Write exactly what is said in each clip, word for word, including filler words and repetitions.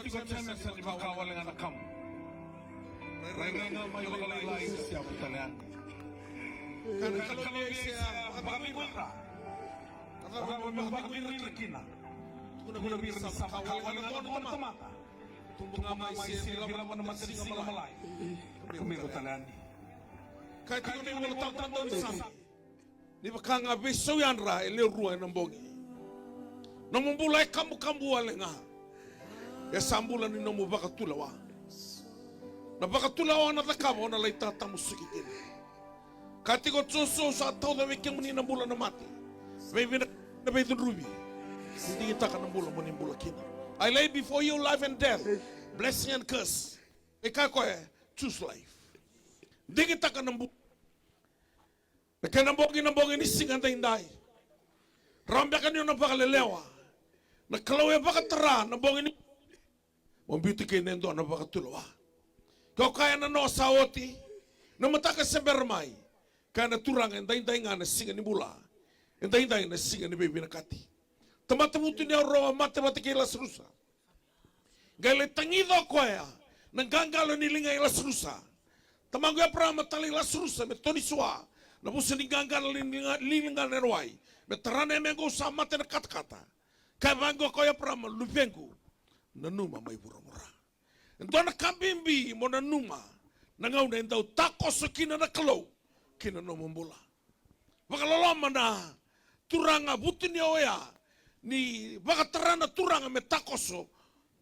Iko Jemesa ni vakawale ga na kamu. Rairai ga mai vakalailai se a tale yani. Ka na kalou ni Aisea vakaveivura. Cava me vakaveivura kina? Tukuna vei ira ni sa vakawale ga na dua na tamata. Tubu ga mai se vila vua na matanitu siga malai. Ka me iko tale yani. Ka e tiko na iVolatabu na daunisame. Ni vaka ga veisau yadra e lewe rua ena bogi. Nomu bula e kabukabu wale ga. E sa bula ni nomu vakatulewa. Na vakatulewa o na cakava o na lai tatamusuki kina. Ka tiko Josua, au sa tauca vei kemuni na bula na mate. Vei vina na veicudruvi. Ni digitaka na bula mo ni bula kina. I lay before you life and death, blessing and curse. E kaya o koya, choose life. Digitaka na bula. Na kena bogi na bogi ni siga daidai. Rawa beka ni o na vakalelewa. Na Kalou e vakatara na bogi ni. Mo biuti kina e dua na vakatulewa. Ke o kaya na noa sa oti. Na mataka se bera mai. Kaya na Turaga e daidai ga na siga ni bula. E daidai na siga ni veivinakati. Tamata vutuniyau rau a mate vata kei Lasarusa. Qai lai tagica o koya na qaqalo ni liga i Lasarusa. Tamaqu Eparaama, talai Lasarusa me toni sua na vusa ni qaqalo ni liga, ni liga na wai, me tara na yame qo, au sa mate na katakata. Kaya vaqo o koya, Eparaama, luvequ, nanuma mai vuravura. E dua na ka bibi mo nanuma na gauna e dau takoso kina na Kalou ki na nomu bula. Vakaloloma na Turaga vutuniyau oya, ni vakatara na Turaga me takoso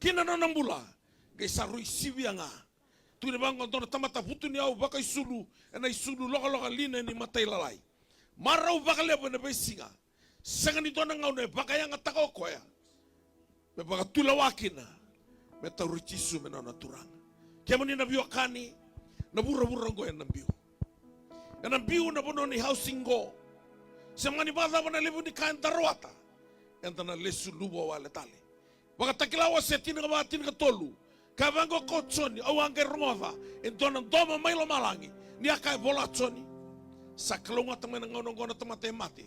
ki na nona bula, qai sa rui sivia ga. Tukuni vaqo, dua na tamata vutuniyau vakaisulu ena isulu lokaloka lina ni matailalai. Marau vakalevu ena veisiga. Sega ni dua na gauna e vakayagataka o koya me vakatulewa kina, me tauri Jisu me nona Turaga. Kemuni na veiwekani, na vuravura oqo ena biu. Ena biu na vanua ni housing qo. Se mani vakacava na levu ni ka eda rawata, eda na lesu luvawale tale. Vakatakila wase tinikava, tinikatolu. Kaya vaqo ko Joni, au a qai rogoca e dua na domo mai lomalagi ni a kaya, vola Joni. Sa kalougata mai na gauna oqo na tamata e mate,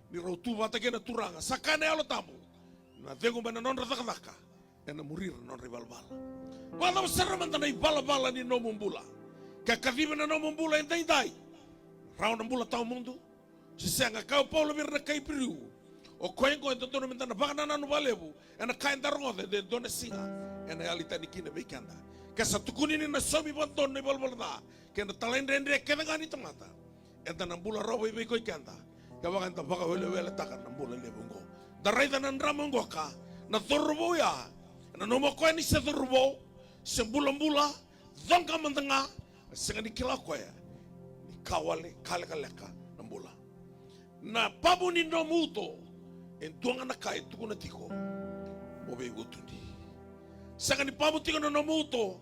ni rau tu vata kei na Turaga. Sa kaya na Yalo Tabu, na cegu mai na nodra cakacaka, ena muri ira na nodra ivalavala. Vakacava sara mada na ivalavala ni nomu bula? Ke kacivi na nomu bula edaidai, rawa na bula tawamudu? Se sega? Kaya o Paula vei ira na kai Iperiu, o koya oqo e dodonu meda na vakanananu vakalevu ena ka eda rogoca, e dua na siga ena yali tani kina vei keda. Ke sa tukuni ni na saumi vakadodonu na ivalavala ca kei na talaidredre kece ga ni tamata, eda na bula rawa vei, vei koya keda kevaka eda vakaweleweletaka na bula levu oqo. Da raica na drama oqo ka na cauravou ya, ena nanuma o koya ni se cauravou, se bulabula, coqa mada ga, a sega ni kila o koya ni ka wale, ka lekaleka na bula. Na pamu ni nomu uto, e dua ga na ka e tukuna tiko, mo veivutuni. Sega ni pamu tiko na nomu uto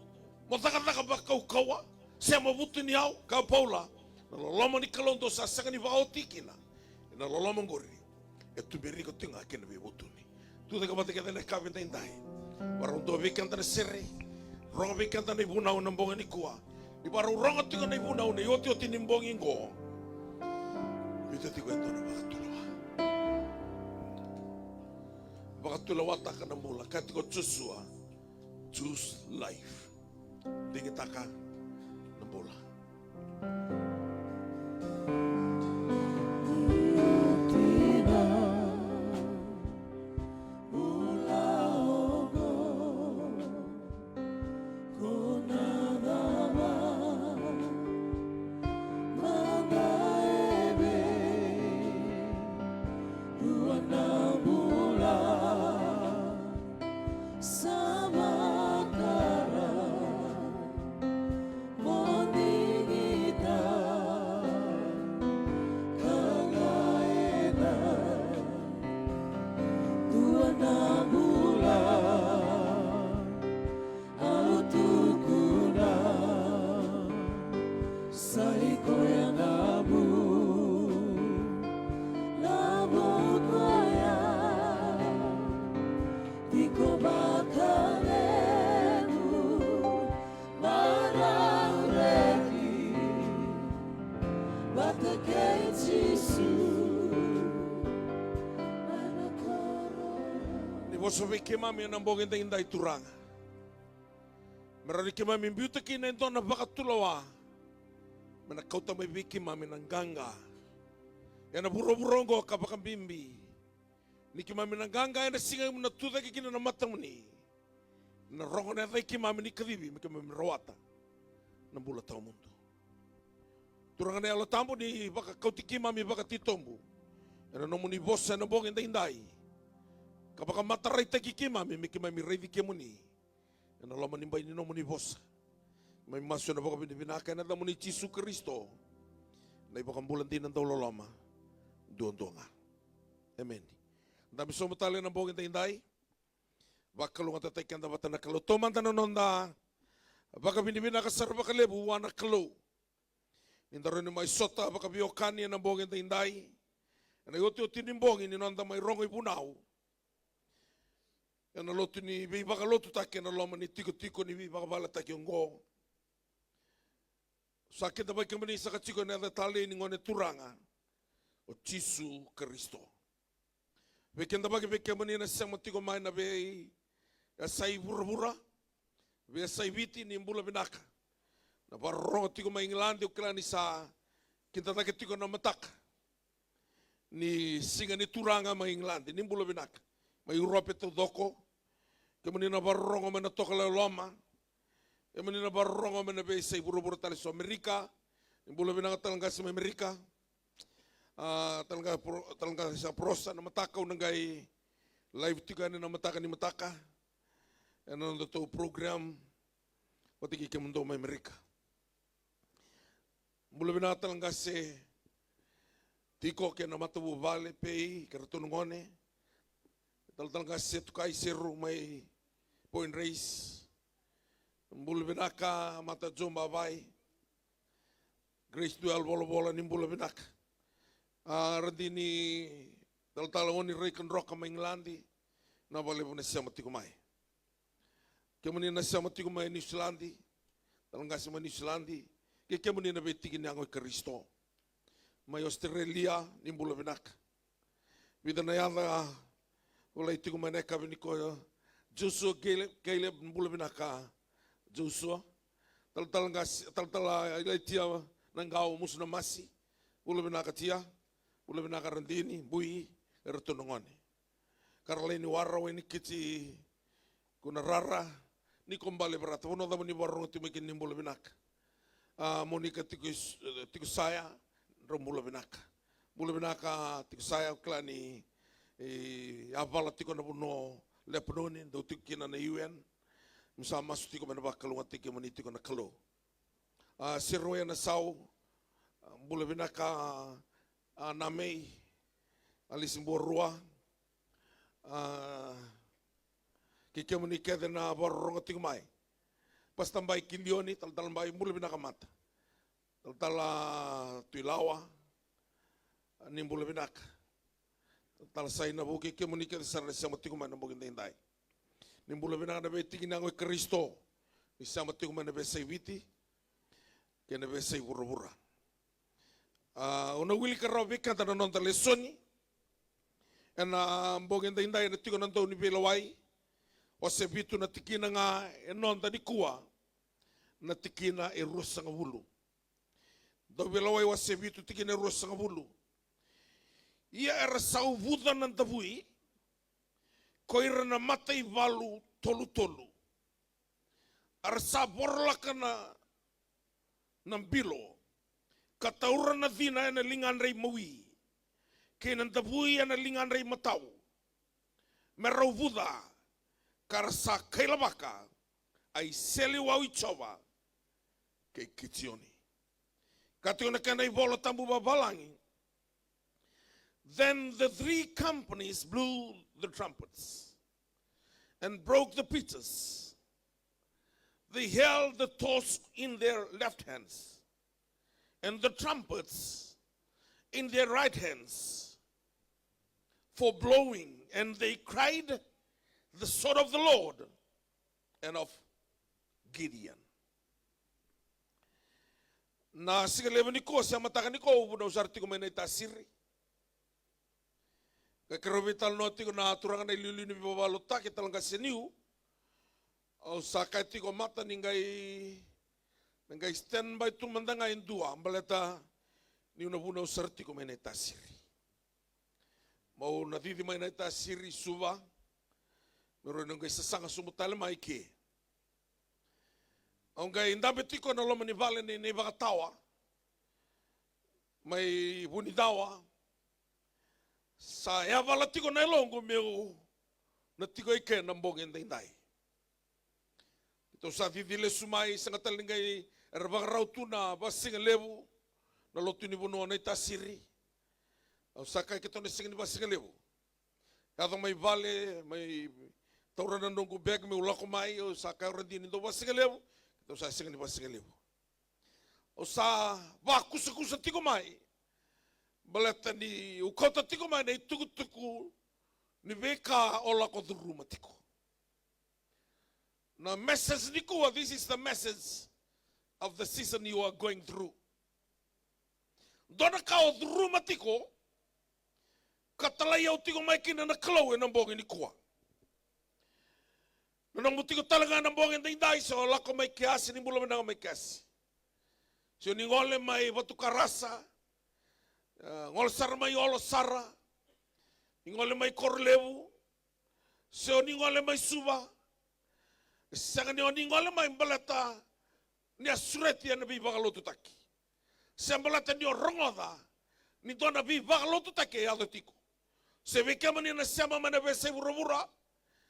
mo cakacaka vakaukauwa, se mo vutuniyau. Kaya o Paula, na loloma ni Kalou dou sa sega ni vakaoti kina ena loloma oqori, e tuberi iko tiko ga kina veivutuni. Tucake vata kece na yakavi edaidai. Varau dua vei keda na sere, rogo vei keda na ivunau ena bogi nikua. Ni varau rogo tiko na ivunau na iotioti ni bogi oqo, biuta tiko e dua na vakatulewa. Vakatulewataka na bula. Kaya tiko o Josua, choose life. Digitaka na bula. Sa makara mo digita ka qai eda dua na bula. Au tukuna sa i koya na vu, na vu koya. Tiko vakalevu, marau reki vata kei Jisu. Ni vosa vei keimami ena bogi edaidai, Turaga. Rawa ni keimami biuta kina e dua na vakatulewa me na kauta mai vei keimami na qaqa ena vuravura oqo, ka vakabibi ni keimami na qaqa ena siga keimami na tucake kina na matamuni, na rogo na yaca i keimami ni kacivi me keimami rawata na bula tawamudu. Turaga na Yalo Tabu, ni vakakauti keimami vakatitobu ena nomuni vosa ena bogi edaidai, ka vakamataraitaki keimami me keimami raici kemuni ena loma ni bai ni nomuni vosa. Mai masu ena vakavinavinaka ena yacamuni Jisu Karisito, na iVakabula dina dauloloma duadua ga. Emeni. Dabe sobu tale ena bogi edaidai. Vakalougatataki keda vata na Kalou. Taumada na noda vakavinavinaka sara vakalevu vua na Kalou ni da rawa ni mai sota vakaveiwekani ena bogi edaidai, ena iotioti ni bogi ni noda mai rogo ivunau ena lotu ni veivakalotutaki ena loma ni tikotiko ni veivakavaletaki oqo. Sa kidavaki kemuni saka tiko ena yaca talei ni Gone Turaga o Jisu Karisito. Vei keda vaki, vei kemuni na sema tiko mai na veiyasai vuravura, veiyasai Viti, ni bula vinaka. Na vakarorogo tiko mai Igiladi, au kila ni sa kida cake tiko na mataka ni Siga ni Turaga mai Igiladi, ni bula vinaka. Mai Urope taucoko, kemuni na vakarorogo mai na tokalau e loma, kemuni na vakarorogo mai na veiyasai vuravura tale so, Amerika, ni bula vinaka tale qase mai Amerika. A, tale qase Pro-, tale qase sa Prosa, na mataka au na qai live tiko yani na mataka ni mataka ena nodatou program vata kei kemudou mai Amerika. Bula vinaka tale qase Tiko kei na matavuvale, Pei kei ratou na gone. Tale, tale qase Tukai Seru mai Point Reyes. Bula vinaka Mata Joe Bavai. Grace Duel Volavola, ni bula vinaka. A, Radini, talatala Oni Rai Kadroka mai Igiladi. Vinaka vakalevu na sema tiko mai. Kemuni na sema tiko mai Niusiladi, tale qase mai Niusiladi, kei kemuni na veitiki ni yago i Karisito mai Australia, ni bula vinaka. Vica na yaca volai tiko mai na yakavi nikua. Joshua Caleb, Caleb, ni bula vinaka Joshua. Talatala qase, talatala Ilaitia Naqau, Musu na Masi, bula vinaka Tia. Bula vinaka Radini, Bui, e ratou na gone. Karalaini Wara, Wainikiti Kunarara, Niko Bale Varata, vanua cava ni vakarorogo tiko mai kina, ni bula vinaka. A, Monika Tiko, Tiko Saya, drau bula vinaka. Bula vinaka Tiko Saya, au kila ni, e, a vala tiko na vanua o Lepanoni, dau tiko kina na U N. Mo sa masu tiko mai na vakalougatataki kemuni tiko na Kalou. A, Seroya Nasau, a, bula vinaka, a, Namei, Alisi Buarua, a, kei kemuni kece na vakarorogo tiko mai. Pastor Bai Kilioni, talatala Bai, bula vinaka Mata. Talatala Tuilawa, a, ni bula vinaka. Talatala Saina Vu kei kemuni kece sara na sema tiko mai na bogi daidai. Ni bula vinaka na veitiki ni yago i Karisito, ni sema tiko mai na veiyasai Viti kei na veiyasai vuravura. A, au na wilika rawa vei keda na noda lesoni ena bogi daidai, ena tiko na Dauniveilewai wase vitu, na tikina ga e noda nikua, na tikina e ruasagavulu. Dauniveilewai wase vitu, tikina e ruasagavulu. Ia era sa uvuca na davui ko ira na mataivalu tolutolu. A ra sa vorolaka na, na bilo, ka taura na cina ena ligadra imawi, kei na davui ena ligadra imatau, me ra uvuca, ka ra sa kailavaka, a iseleiwau i Jiova kei Kitioni. Ka tiko na kena iVola Tabu vavalagi. Then the three companies blew the trumpets and broke the pitchers. They held the torch in their left hands and the trumpets in their right hands for blowing, and they cried the sword of the Lord and of Gideon. Na siga levu nikua se mataka nikua au vunau sara tiko mai Naitasiri. Ka keirau veitalanoa tiko na turaga na iliuliu ni veivakalougatataki, tale qase Niu. Au sa kaya tiko mata ni qai, na qai stand by tu mada ga e dua, baleta niu na vunau sara tiko mai Naitasiri. Meu na cici mai Naitasiri, Suva, meu rawa ni qai sasaga sobu tale mai ke. Au qai dabe tiko na loma ni vale ni, ni vakatawa mai Vunicawa. Sa yavala tiko na yaloqu meu na tiko i ke na bogi edaidai. Keitou sa cici lesu mai, sega tale ni qai era vakarau tu na vasigalevu na lotu ni vanua o Naitasiri. Au sa kaya keitou na sega ni vasigalevu. Yaco mai vale, mai taura na noqu bag meu lako mai, au sa kaya o Radi ni dau vasigalevu, keitou sa sega ni vasigalevu. Au sa vakusakusa tiko mai, baleta niu kauta tiko mai na itukutuku ni veika o lako curuma tiko. Na message nikua, this is the message of the season you are going through. Dua na ka o curuma tiko, ka talai au tiko mai kina na Kalou ena bogi nikua. Na nomu tiko tale ga na bogi edaidai, se o lako mai Kiasi, ni bula vinaka mai Kiasi. Se o ni gole mai Vatukarasa, e, gole sara mai Olo sara, ni gole mai Korolevu, se o ni gole mai Suva, e sega ni o ni gole mai baleta ni a sureti ena veivakalotutaki. Se baleta ni o rogoca ni dua na veivakalotutaki e yaco tiko. Se vei kemuni na sema mai na veiyasai vuravura,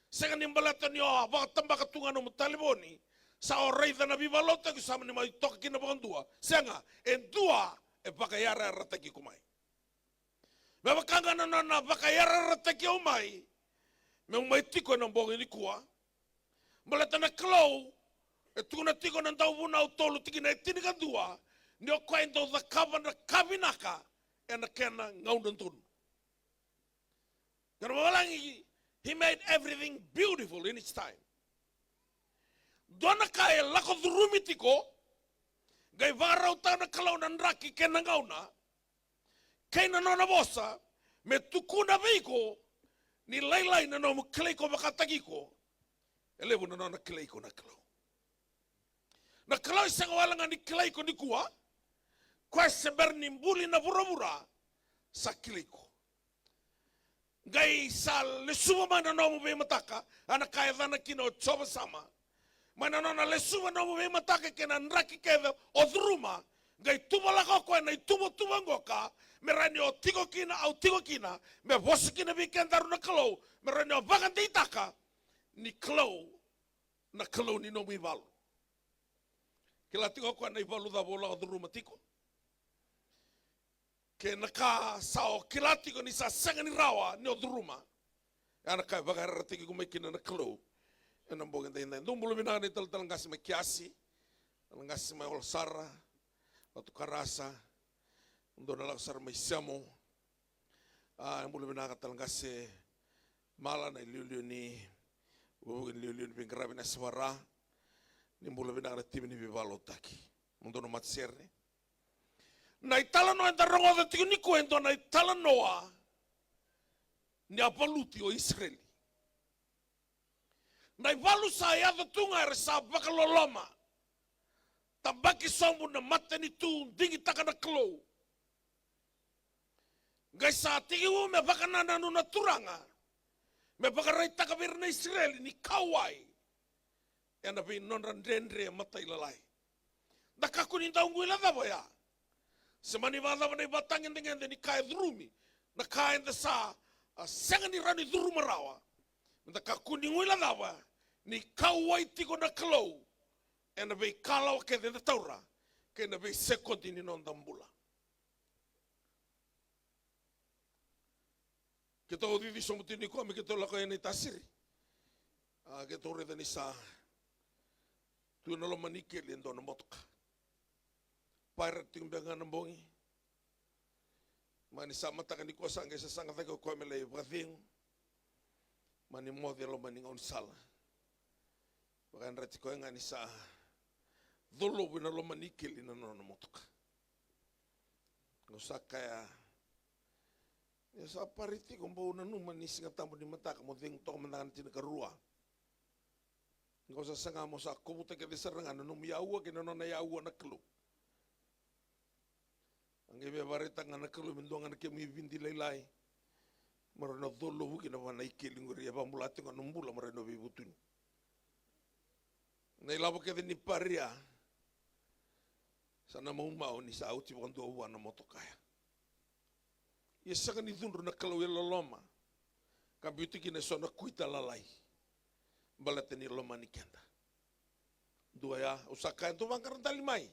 sega ni baleta ni o a vakatabaka tu ga nomu talevoni, sa o raica na veivakalotutaki, sa mani mai toka kina vakadua. Sega, e dua e vakayarayarataki iko mai. Me vaka ga na nona vakayarayarataki au mai meu mai tiko ena bogi nikua. Baleta na Kalou e tukuna tiko na Dauvunau tolu tikina e tinikadua, ni o koya e dau cakava na ka vinaka ena kena gauna donu. Kena vavalagi, he made everything beautiful in its time. Dua na ka e lako curumi tiko, qai vakarautaka na Kalou na draki kei na gauna kei na nona vosa me tukuna vei iko ni lailai na nomu kilai iko vakataki iko, e levu na nona kilai iko na Kalou. Na Kalou e sega wale ga ni kilai iko nikua, koya se bera ni buli na vuravura sa kilai iko. Qai sa lesuva mai na nomu veimataka, a na ka e yacana kina o Jiova Sama. Mai na nona lesuva nomu veimataka kei na draki kece o curuma, qai tuvalaka o koya na ituvatuva qoka, me rawa ni o tiko kina, au tiko kina, me vosa kina vei kedaru na Kalou, me rawa ni o vakadeitaka ni Kalou, na Kalou ni nomu ivalu. Kila tiko o koya na ivalu cava o lako curuma tiko. Kei na ka sa o kila tiko ni sa sega ni rawa ni o curuma. Ya na ka e vakayarayarataki iko mai kina na Kalou ena bogi edaidai. Dou bula vinaka na italatala qase mai Kiasi, na qase mai Olo sara, Vatukarasa, dou na lako sara mai Semo. A, bula vinaka tale qase Mala, na iliuliu ni, vuvuke ni iliuliu ni veiqaravi na Yasavara. Ni bula vinaka na timi ni veivakalotutaki. Mo dou na matasere. Na italanoa eda rogoca tiko nikua e dua na italanoa ni a valuti o Isireli. Na ivalu sa yaco tu ga era sa vakaloloma. Tabaki sobu na matanitu, digitaka na Kalou. Qai sa tekivu me vakanananu na Turaga me vakaraitaka vei ira na Isireli ni kauwai ena vei nodra dredre matailalai. Da kakua ni dau guilecava oya. Se mani vakacava na ivakatagedegede ni ka e curumi, na ka eda sa, a, sega ni rawa ni curuma rawa, meda kakua ni guilecava ni kauwai tiko na Kalou ena veikalawa kece eda taura kei na veisekodi ni noda bula. Keitou cici sobu tiko nikua me keitou lako yani Naitasiri. A, keitou raica ni sa tu ena loma ni keli e dua na motoka. Pirate tiko beka ga na bogi. Mani sa mataka nikua sa qai sasaga cake o koya me lai vakacegu. Mani moce e loma ni gaunisala. Vakayadrati koya ga ni sa colovu ena loma ni keli na nona motoka. Au sa kaya, e sa pari tiko, bau nanuma ni Siga Tabu ni mataka mo cegu toka mada ga na tinikarua. Qo sa saga mo sa kovuta kece sara ga na nomu yaua kei na nona yaua na Kalou. A qai me vakaraitaka ga na Kalou me dua ga na kemu ividi lailai. Mo rau na colovu kina vua na ikeli qori e vakabula tiko ga nomu bula mo rau na veivutuni. Na ilavo kece ni paria sa na maumau ni sa oti vakadua vua na motoka ya. Ia sega ni cudru na Kalou e loloma ka biuti kina eso na kuita lalai. Baleta ni lomani keda. Dua ya, au sa kaya dou vaqara dali mai.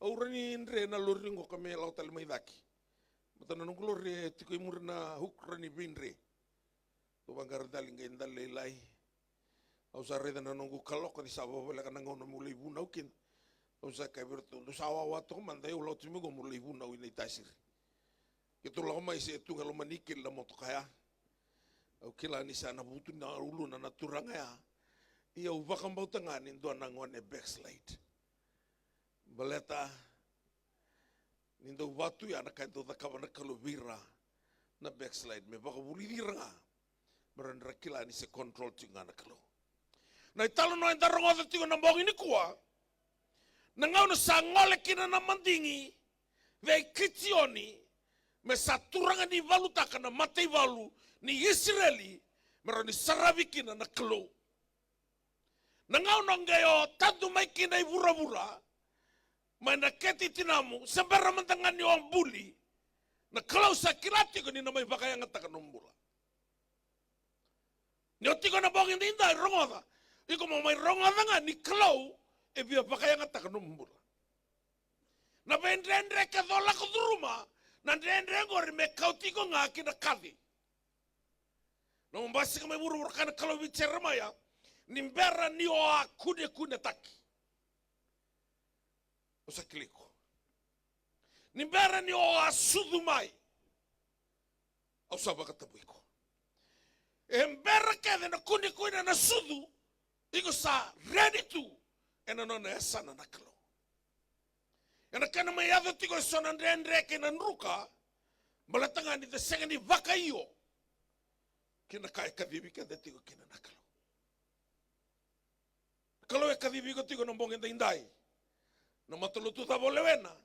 Au rawa ni dre na lori qo ka me lako tale mai cake. Baleta na noqu lori e tiko i muri na hook, rawa ni veidre. Dou vaqara dali qai dali lailai. Au sa raica na noqu kaloko ni sa vavoleka na gauna meu lai vunau kina. Au sa kaya vei iratou, dou sa wawa toka mada, au lako tu mai qo meu lai vunau i Naitasiri. Keitou lako mai se tu ga e loma ni keli na motoka ya. Au kila ni sa na vutu na uluna na turaga ya. Ia au vakabauta ga ni dua na gone backslide. Baleta ni dau vatu ya na ka e dau cakava na Kalou vei ira na backslide, me vakavulici ira ga me ra dra kila ni se control tiko ga na Kalou. Na italanoa eda rogoca tiko na bogi nikua, na gauna sa gole kina na madigi vei Kitioni me sa turaga ni valutaka na mataivalu ni Isireli me rawa ni saravi kina na Kalou. Na gauna qai o tadu mai kina i vuravura mai na kete i tinamu, se bera mada ga ni o buli, na Kalou sa kila tiko ni na mai vakayagataka nomu bula. Ni o tiko na bogi daidai, rogoca, iko mo mai rogoca ga ni Kalou e via vakayagataka nomu bula. Na veidredre kece o lako curuma, na dredre qori me kauti iko ga ki na kaci. Na nomu basika mai vuravura, kaya na Kalou vei Jeremaia, ni bera ni o a kunekunetaki, au sa kilai iko. Ni bera ni o a sucu mai, au sa vakatabui iko. E bera kece na kunekune, na sucu, iko sa ready tu ena nona yasana na Kalou. Ena kena mai yaco tiko eso na dredre kei na druka, baleta ga ni da sega ni vakaio ki na ka e kacivi keda tiko kina na Kalou. Na Kalou e kacivi iko tiko na bogi daidai. Na matalotu cava o lewena,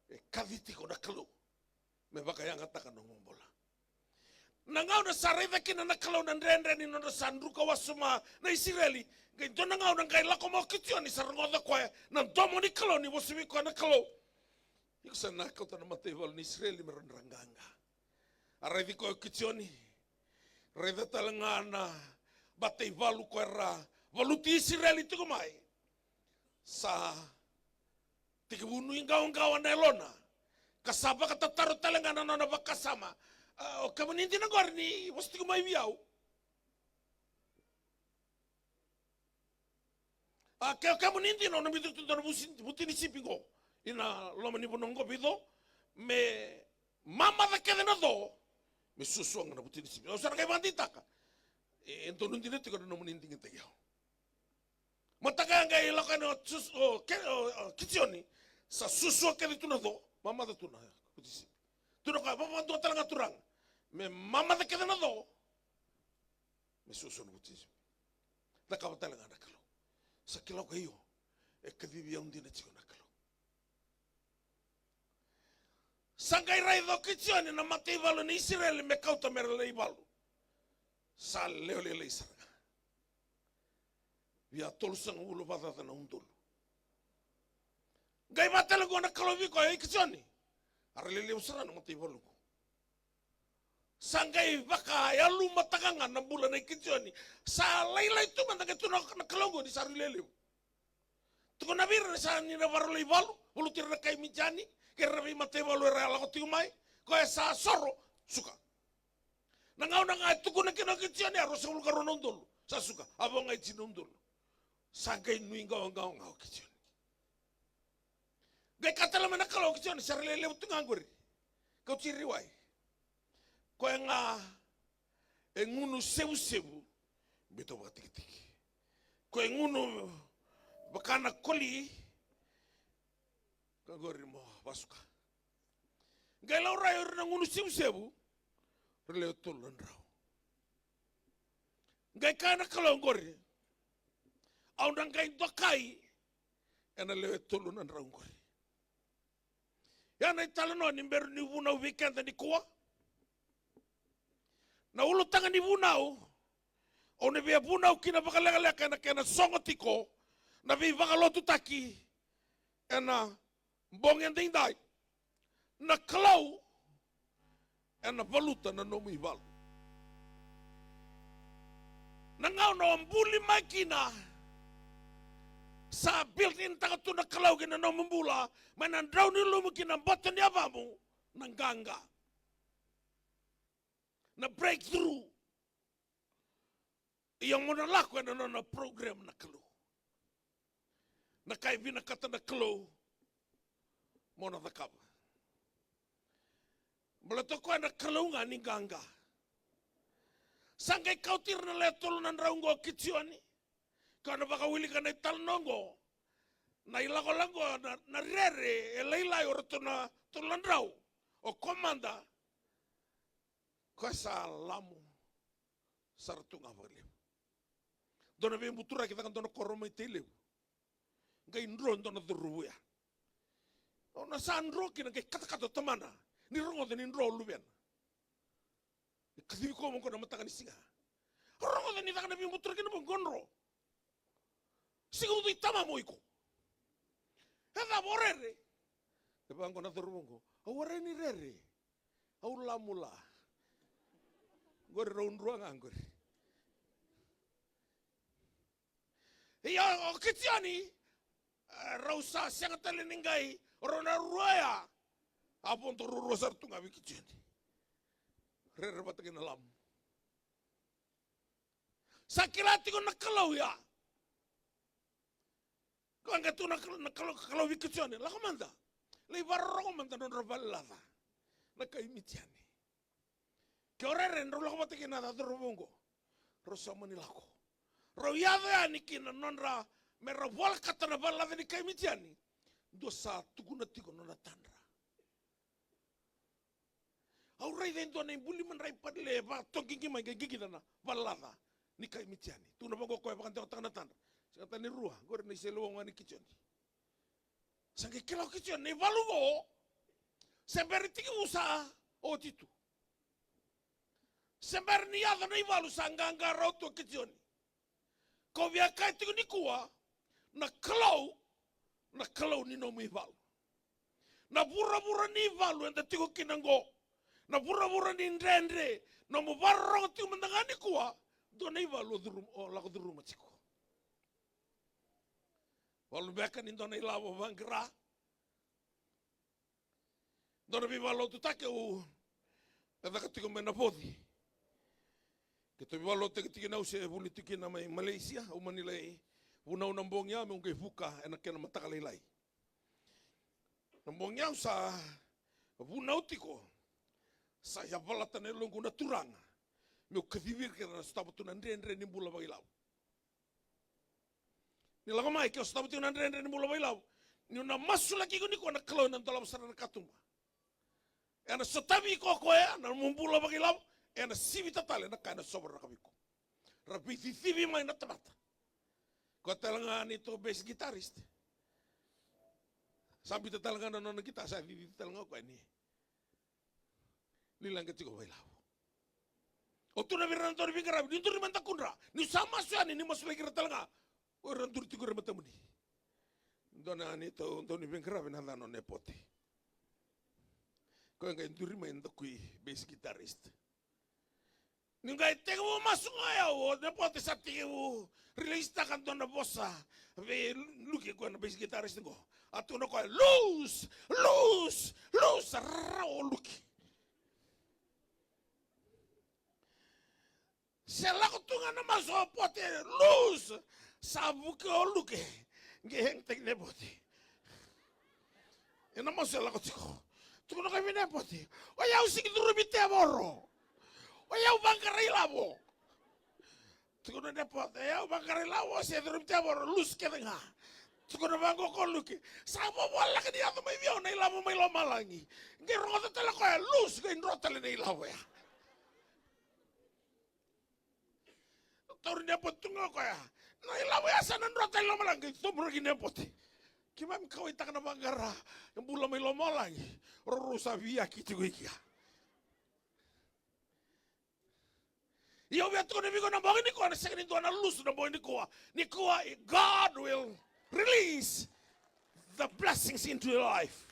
e kaci tiko na Kalou me vakayagataka nomu bula. Na gauna sa raica kina na Kalou na dredre ni nodra sa druka wasoma na Isireli, qai dua na gauna qai lako mai o Kitioni, sa rogoca koya na domo ni Kalou ni vosa vei koya na Kalou, iko sa na kauta na mataivalu ni Isireli me ra dra qaqa. A raici koya o Kitioni, raica tale ga na mataivalu koya era valuti Isireli tiko mai. Sa tekivu nuiqawaqawa na yalona, ka sa vakatataro tale ga na nona vakasama. A, o kemuni dina qori ni vosa tiko mai vei au. A, ke o kemuni dina, o na biuta tu dua na vusi-, vuti ni sipi qo ina loma ni vanua qo vei co, me mamaca kece na co, me suasua ga na vuti ni sipi. Au sa na qai vakadeitaka, e, e donu dina tiko na nomuni digitaki au. Mataka ya qai lako yani o Sus-, o Ke-, o, o Kitioni, sa suasua kece tu na co, mamaca tu na vuti sipi. Tu na ka, vakadua tale ga turaga, me mamaca kece na co, me suasua na vuti sipi. Cakava tale ga na Kalou. Sa kila o koya, io, e kacivi au dina tiko na Kalou. Sa qai raica o Kitioni na mataivalu ni Isireli me kauta me ra lai valu. Sa lewe lailai sara ga. Via tolusagavulu vakacaca na udolu. Qai vaka tale qo na Kalou vei koya, e Kitioni, a ra lelevu sara na mataivalu qo. Sa qai vakayalumataka ga na bula nei Kitioni. Sa lailai tu mada qai tukuna na Kalou qo ni sa rui lelevu. Tukuna vei ira ni sa ni na vakarau lai valu, valuti ira na kai Mijani kei ira na veimataivalu era lako tiko mai. Koya sa soro, suka. Na gauna ga e tukuna kina o Kitioni, a ruasagavulu ka rua na udolu sa suka, a vo ga e tini na udolu. Sa qai nuiqawaqawa ga o Kitioni. Qai kaya tale mai na Kalou, Kitioni, sa ra lelevu tu ga qori. Kauti ira i wai. Koya ga e gunu sevusevu, biuta vakatikitiki. Koya e gunu vaka na koli, ka qori mo vasuka. Qai laurai o ira na gunu sevusevu, ra lewe tolu na drau. Qai kaya na Kalou qori, Au na qai dokai ena lewe tolu na drau qori. Ia na italanoa ni bera niu vunau vei keda nikua. Na ulutaga ni vunau, au na via vunau kina vakalekaleka ena kena sogo tiko na veivakalotutaki ena bogi edaidai. Na Kalou ena valuta na nomu ivalu. Na gauna o buli mai kina, sa built in taka tu na Kalou ki na nomu bula, mai na drau ni lumu ki na boto ni yavamu, na qaqa. Na breakthrough. Ia mo na lako ena nona program na Kalou. Na ka e vinakata na Kalou mo na cakava. Baleta o koya na Kalou ga ni qaqa. Sa qai kauti ira na lewe tolu na drau qo o Kitioni. Ka na vakawilika na italanoa qo, na ilakolako qo, na, na rere e lailai o ratou na tolu na drau. O komada, koya sa lamu sara tu ga vakalevu. Dua na veibuturaki caka dua na koro mai Tailevu. Qai dro dua na cauravou ya. O na sa dro kina qai katakata o tamana ni rogoca ni dro o luvena. Ni kacivi koya mo qo na mataka ni siga. O rogoca ni caka na veibuturaki na mo qo dro. Siga ucui tama mo iko. E cava o rere? E vaqo na cauravou qo. Au warai ni rere. Au lamula. Qori rau drua ga qori. Ia o Kitioni, e, rau sa sega tale ni qai, o rau na rua ya. A vodo ruarua sara tu ga vei Kitioni. Rere vata kei na lamu. Sa kila tiko na Kalou ya. Ka qai tu na Kalou, na Kalou, Kalou vei Kitioni, lako mada. Lai varorogo mada na nodra valelaca na kai Mitiani. Ke o rere, drau lako vata kei na cauravou qo. Rau sa mani lako. Rau yaco yani ki na nodra, me rau volekata na valelaca ni kai Mitiani. Dua sa tukuna tiko nona tadra. Au raica e dua na ibuli madrai padle e vakatoqiqi mai qai qiqica na valelaca ni kai Mitiani. Tukuna vaqo o koya e vakadewataka na tadra. Sega tale ni rua, qori na iseleiwau ga ni Kitioni. Sa qai kila o Kitioni na ivalu qo. Se bera ni tekivu sa oti tu. Se bera ni yaco na ivalu sa qaqarawa tu o Kitioni. Kau via kaya tiko nikua, na Kalou, na Kalou ni nomu ivalu. Na vuravura ni ivalu eda tiko kina qo. Na vuravura ni dredre, nomu varorogo tiko mada ga nikua, dua na ivalu o curu, o lako curuma tiko. Valu beka ni dua na ilavo vaqara. Dua na veivakalotutaki au e caka tiko mai na Voci. Keitou veivakalotutaki tiko kina, au se vuli tiko kina mai Malaysia, au mani lai vunau na bogi ya meu qai vuka ena kena mataka lailai. Na bogi ya au sa vunau tiko, sa yavalata na yaloqu na Turaga meu kacivi ira kece na sotava tu na dredre ni bula vakailavo. Ni lako mai ke o sotava tiko na dredre ni bula vakailavo, niu na masulaki iko nikua, na Kalou ena dolava sara na katuba. Ena sotavi iko o koya na nomu bula vakailavo, ena sivita tale na ka ena sovaraka vei iko. Ra veicicivi mai na tamata. Koya tale ga neitou bass guitarist. Sa biuta tale ga na nona guitar, sa cicivi tale ga o koya ni ni leqa tiko vakailavo. O tukuna vei ira na dauniveiqaravi, ni duri mada kudra, niu sa masu yani, ni masulaki ira tale ga o ira duri tiko ira matamuni. Dua na neitou dauniveiqaravi na yacana o Nepote. Koya qai duri mai na dakui bass guitarist. Niu qai tekivu masu ga o yau, o Nepote sa tekivu release-taka dua na vosa vei Luke, koya na bass guitarist qo. A tukuna o koya, "Loose! Loose! Loose!" Sa rarawa o Luke. Se lako tu ga na masu o Pote, "Loose!" Sa vuki o Luke. Qai hang-taki Nepote. Ena masu e lako tiko. Tukuna o koya vei Nepote, "O yau sega ni curumi tevoro. O yau vaqara ilavo." Tukuna o Nepote, "O yau vaqara ilavo, se curumi tevoro, loose kece ga." Tukuna vaqo o Luke, "Sa vovoleka ni yaco mai vei au na ilavo mai lomalagi." Qai rogoca tale o koya, "Loose," qai dro tale na ilavo ya. Tauri Nepote tu ga o koya, "Na ilavo ya sa na dro tale." Lomalagi, qai coburaki na yabote. Keimami kauwaitaka na vaqara e bula mai lomalagi. Rorou sa via ki tiko i kea. Ia au via tukuna vei iko na bogi nikua, na sega ni dua na lusu na bogi nikua. Nikua, God will release the blessings into your life.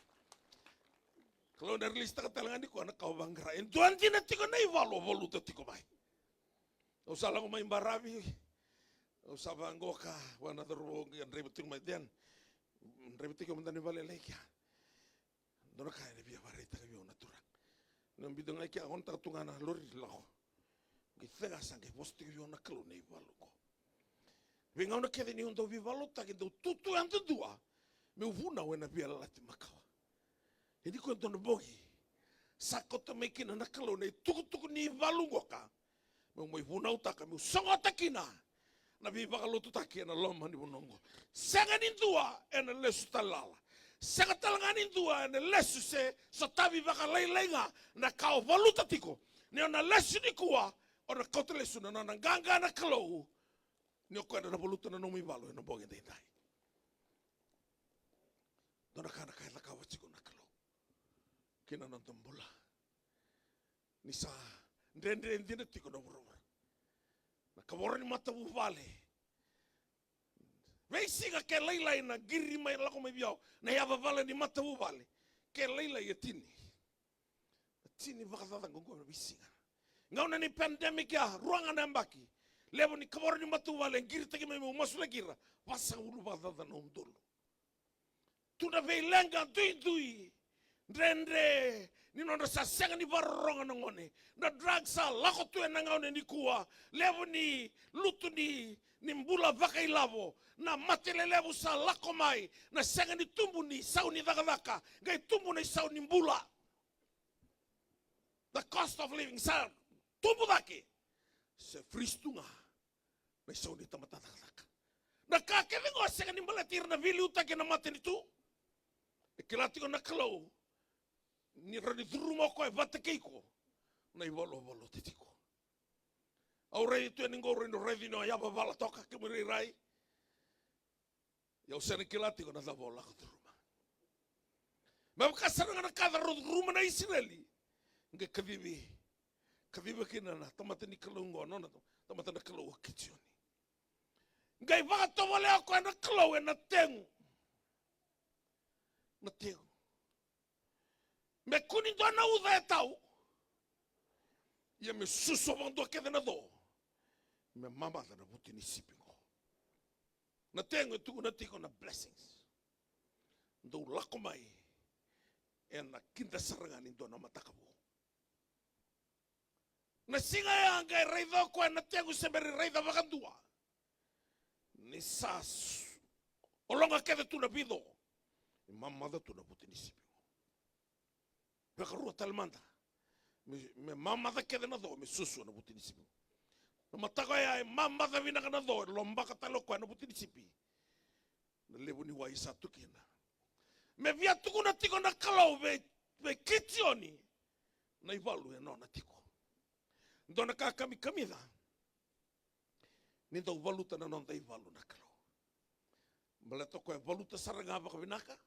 Kalou na release taka tale ga nikua na ka o vaqara. E dua dina tiko na ivalu o valuta tiko mai. Au sa lako mai baravi. Au sa vaqo ka vua na cauravou qai draiva tiko mai, then draiva tiko mada ni vale lai kea. Dua na ka ena via vakaraitaka vei au na Turaga. Na bido ga i kea, gonetaka tu ga na lori lako. Qai cega sa qai vosa tiko vei au na Kalou na ivalu qo. Veigauna kece niu dau veivakalotutaki, dau tutu yadudua meu vunau ena veiyalayalati makawa. E ni koya dua na bogi sa kauta mai kina na Kalou na itukutuku ni ivalu qoka. Meu mai vunautaka, meu sogota kina na veivakalotutaki ena loma ni vanua oqo. Sega ni dua ena lesu tale lala. Sega tale ga ni dua ena lesu se sotavi vakalailai ga na ka o valuta tiko. Ni o na lesu nikua, o na kauta lesu na nona qaqa na Kalou. Ni o koya na valuta na nomu ivalu ena bogi edaidai. Dua na ka na ka e cakava tiko na Kalou kina noda bula. Ni sa dredre dina tiko na vuravura. Na kavoro ni matavuvale. Veisiga ke lailai na qiri mai, lako mai vei au na yavavala ni matavuvale. Ke lailai e tini. Na tini vakacaca qo na veisiga. Gauna ni pandemic ya, rua ga na yabaki. Levu ni kavoro ni matavuvale e qiritaki mai meu masulaki ira. Vasagavulu vakacaca na udolu. Tu na veileqa duidui, dredre ni nodra sa sega ni vakarorogo na gone. Na drug sa lako tu ena gauna nikua. Levu ni lutu ni, ni bula vakailavo. Na mate lelevu sa lako mai. Na sega ni tubu ni isau ni cakacaka, qai tubu na isau ni bula. The cost of living sa tubu cake. Se freeze tu ga na isau ni tamata cakacaka. Na ka kece qo sega ni baleti ira na veiliutaki ena matanitu. E kila tiko na Kalou ni rawa ni curuma o koya vata kei iko na ivalu o valuta tiko. Au raici tu yani qo, au raici, raici ni o yavavala toka, kemu irairai. Ia au sega ni kila tiko na cava o lako curuma. Me vaka sara ga na ka rau curuma na Isireli. Qai kacivi, kaciva kina na tamata ni Kalou qo, nona tamata na Kalou o Kitioni. Qai vakatovolea o koya na Kalou ena tegu. Na tegu. Me kua ni dua na uca e tau. Ia me susu vakadua kece na co. Me mamaca na vuti ni sipi qo. Na tegu e tukuna tiko na blessings. Dou lako mai ena kida sara ga ni dua na mataka vou. Na siga ya qai raica o koya na tegu se bera ni raica vakadua. Ni sa s-, ologa kece tu na vico. Ni mamaca tu na vuti ni sipi. Vakarua tale mada. Me, me mamaca kece na co, me susu na vuti ni sipi. Na mataka ya e mamaca vinaka na co, e lobaka tale o koya na vuti ni sipi. Na levu ni wai sa tu kina. Me via tukuna tiko na Kalou vei, vei Kitioni na ivalu e nona tiko. Dua na ka kamikamica ni dau valuta na noda ivalu na Kalou. Baleta o koya e valuta sara ga vakavinaka.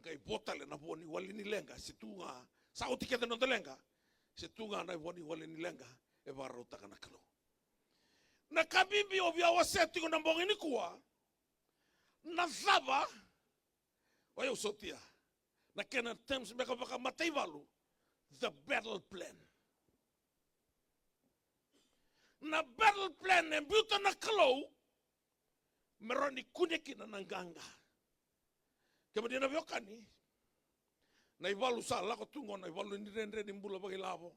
Qai vo tale na vo ni wale ni leqa, se tu ga, sa oti kece na noda leqa, se tu ga na vo ni wale ni leqa e vakarautaka na Kalou. Na ka bibi au via wasea tiko na bogi nikua, na cava, o yau sotia na kena terms beka vakamataivalu, the battle plan. Na battle plan e biuta na Kalou me rawa ni kune kina na qaqa. Kemuni na veiwekani, na ivalu sa lako tu qo, na ivalu ni dredre ni bula vakailavo,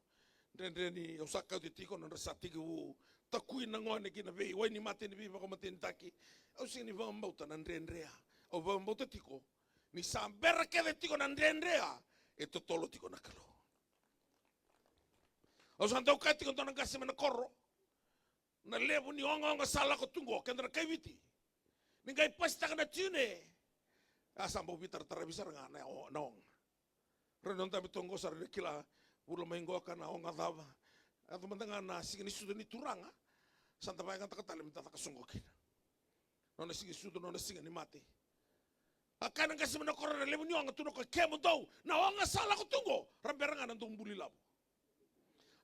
dredre ni, au sa kauti tiko, nodra sa tekivu takui na gone ki na veiwainimate ni veivakamatenitaki. Au sega ni vakabauta na dredre ya. Au vakabauta tiko ni sa bera kece tiko na dredre ya, e totolo tiko na Kalou. Au sa dau kaya tiko dua na qase mai na koro, na levu ni ogaoga sa lako tu qo, keda na kai Viti. Ni qai pasitaka na tiune, a sa bau veitarataravi sara ga na o-, na oga. Rau na dabe toqo sa rau na kila, vula mai qoka na oga cava. Yaco mada ga na siga ni sucu ni Turaga, sa da vakayagataka tale me da caka soqo kina. Na siga e sucu, na nona siga ni mate. A kaya na qase mai na koro, na levu ni oga tu na koya, kemudou na oga sa lako tu qo, ra bera ga na dou buli lavo.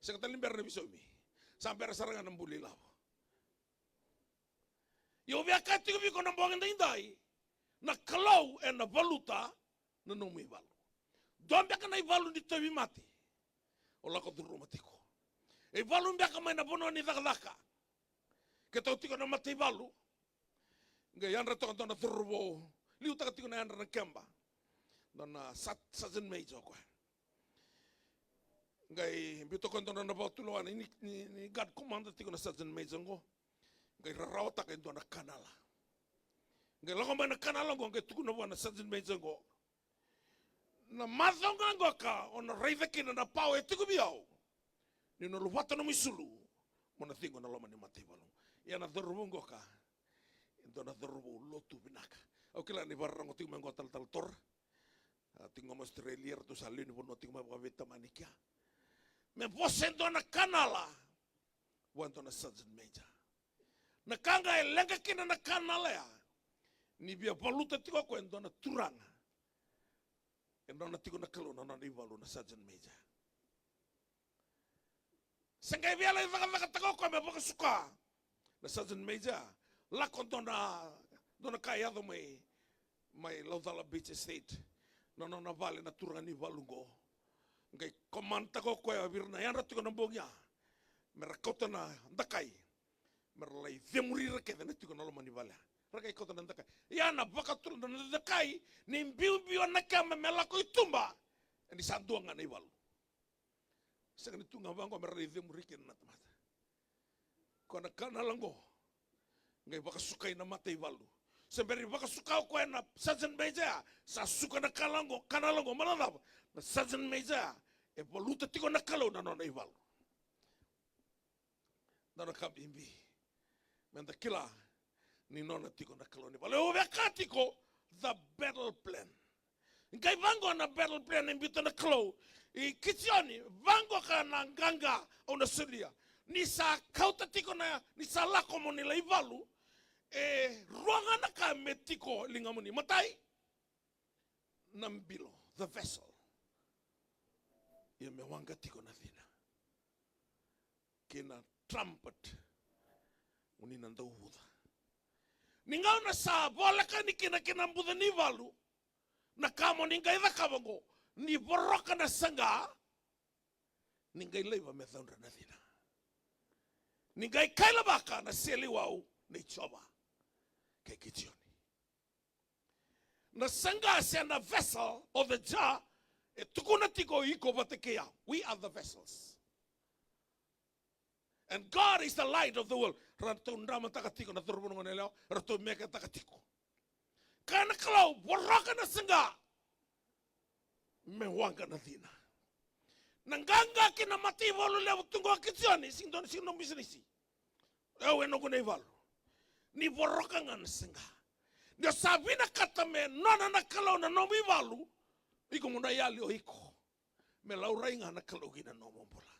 Sega tale ni bera na veisaumi, sa bera sara ga na buli lavo. Ia au via kaya tiko vei iko na bogi daidai, na Kalou ena valuta na nomu ivalu. Dua beka na ivalu ni tauvimate o lako curuma tiko. E ivalu beka mai na vanua ni cakacaka. Keitou tiko na mataivalu. Qai yadra toka dua na cauravou, liutaka tiko na yadra na keba. Dua na sat-, sergeant major o koya. Qai biuta o koya dua na vakatulewa ni, ni, ni guard commander tiko na sergeant major qo. Qai rarawataka e dua na kanala. Qai lako mai na kanala qo, qai tukuna vua na sergeant major qo, na macawa ga qoka o na raica kina na pawa e tiko vei au. Ni na luvata nomu isulu, mo na ciqo na loma ni mataivalu. Ia na cauravou qoka e dua na cauravou lotu vinaka. Au kila ni vakarorogo tiko mai qo talatala Tora. A, tiko mai Australia, ratou sa lewe ni vanua tiko mai vakaveitamani kea. Me vosa e dua na kanala vua e dua na sergeant major. Na ka ga e leqa kina na kanala ya, ni via valuta tiko o koya e dua na turaga e nona tiko na Kalou na nona ivalu, na sergeant major. Se qai via lai cakacakataka o koya me vakasuka na sergeant major. Lako dua na, dua na ka e yaco mai, mai Laucala Beach Estate, na nona vale na turaga ni valu qo. Qai commandtaka o koya vei ira na yadra tiko na bogi ya, me ra kauta na dakai, me ra lai cemuri ira kece na tiko na loma ni vale ya. Ra qai kauta na dakai. Ia na vakatula na dakai ni biubiu na keba me lako i tuba, ni sa dua ga na ivalu. Sega ni tu ga vaqo me ra lai cemuri kina na tamata. Ko na kanala qo qai vakasukai na mataivalu. Se bera ni vakasuka o koya na sergeant major ya, sa suka na kanala qo, kanala qo, baleta na cava? Na sergeant major ya e valuta tiko na Kalou na nona ivalu. Dua na ka bibi meda kila, ni nona tiko na Kalou na ivalu. Au via kaya tiko, the battle plan. Qai vaqo na battle plan e biuta na Kalou. I Kitioni, vaqo ka na qaqa au na solia. Ni sa kauta tiko na, ni sa lako mo ni lai valu, e rua ga na ka me tiko e ligamuni. Matai, na bilo, the vessel. Ia me waqa tiko na cina. Kei na trumpet, mo ni na dau vuca. Ni gauna sa voleka ni kina, kina buca ni valu, na ka mo ni qai cakava qo, ni voroka na saqa, ni qai laiva me caudre na cina. Ni qai kailavaka na seliwau nei Jiova kei Kitioni. Na saqa se na vessel o the jar, e tukuna tiko iko vata kei au. We are the vessels. And God is the light of the world. Ratou dramataka tiko na cauravou na gone yalewa, ratou meketaka tiko. Kaya na Kalou, voroka na saqa me waqa na cina. Na qaqa ki na mataivalu levu tu qo Kitioni, sega ni dua na sega ni nomu bisinisi. Au e noqu na ivalu. Ni voroka ga na saqa. Ni o sa vinakata me nona na Kalou na nomu ivalu, iko mo na yali o iko. Me laurai ga na Kalou ki na nomu bula.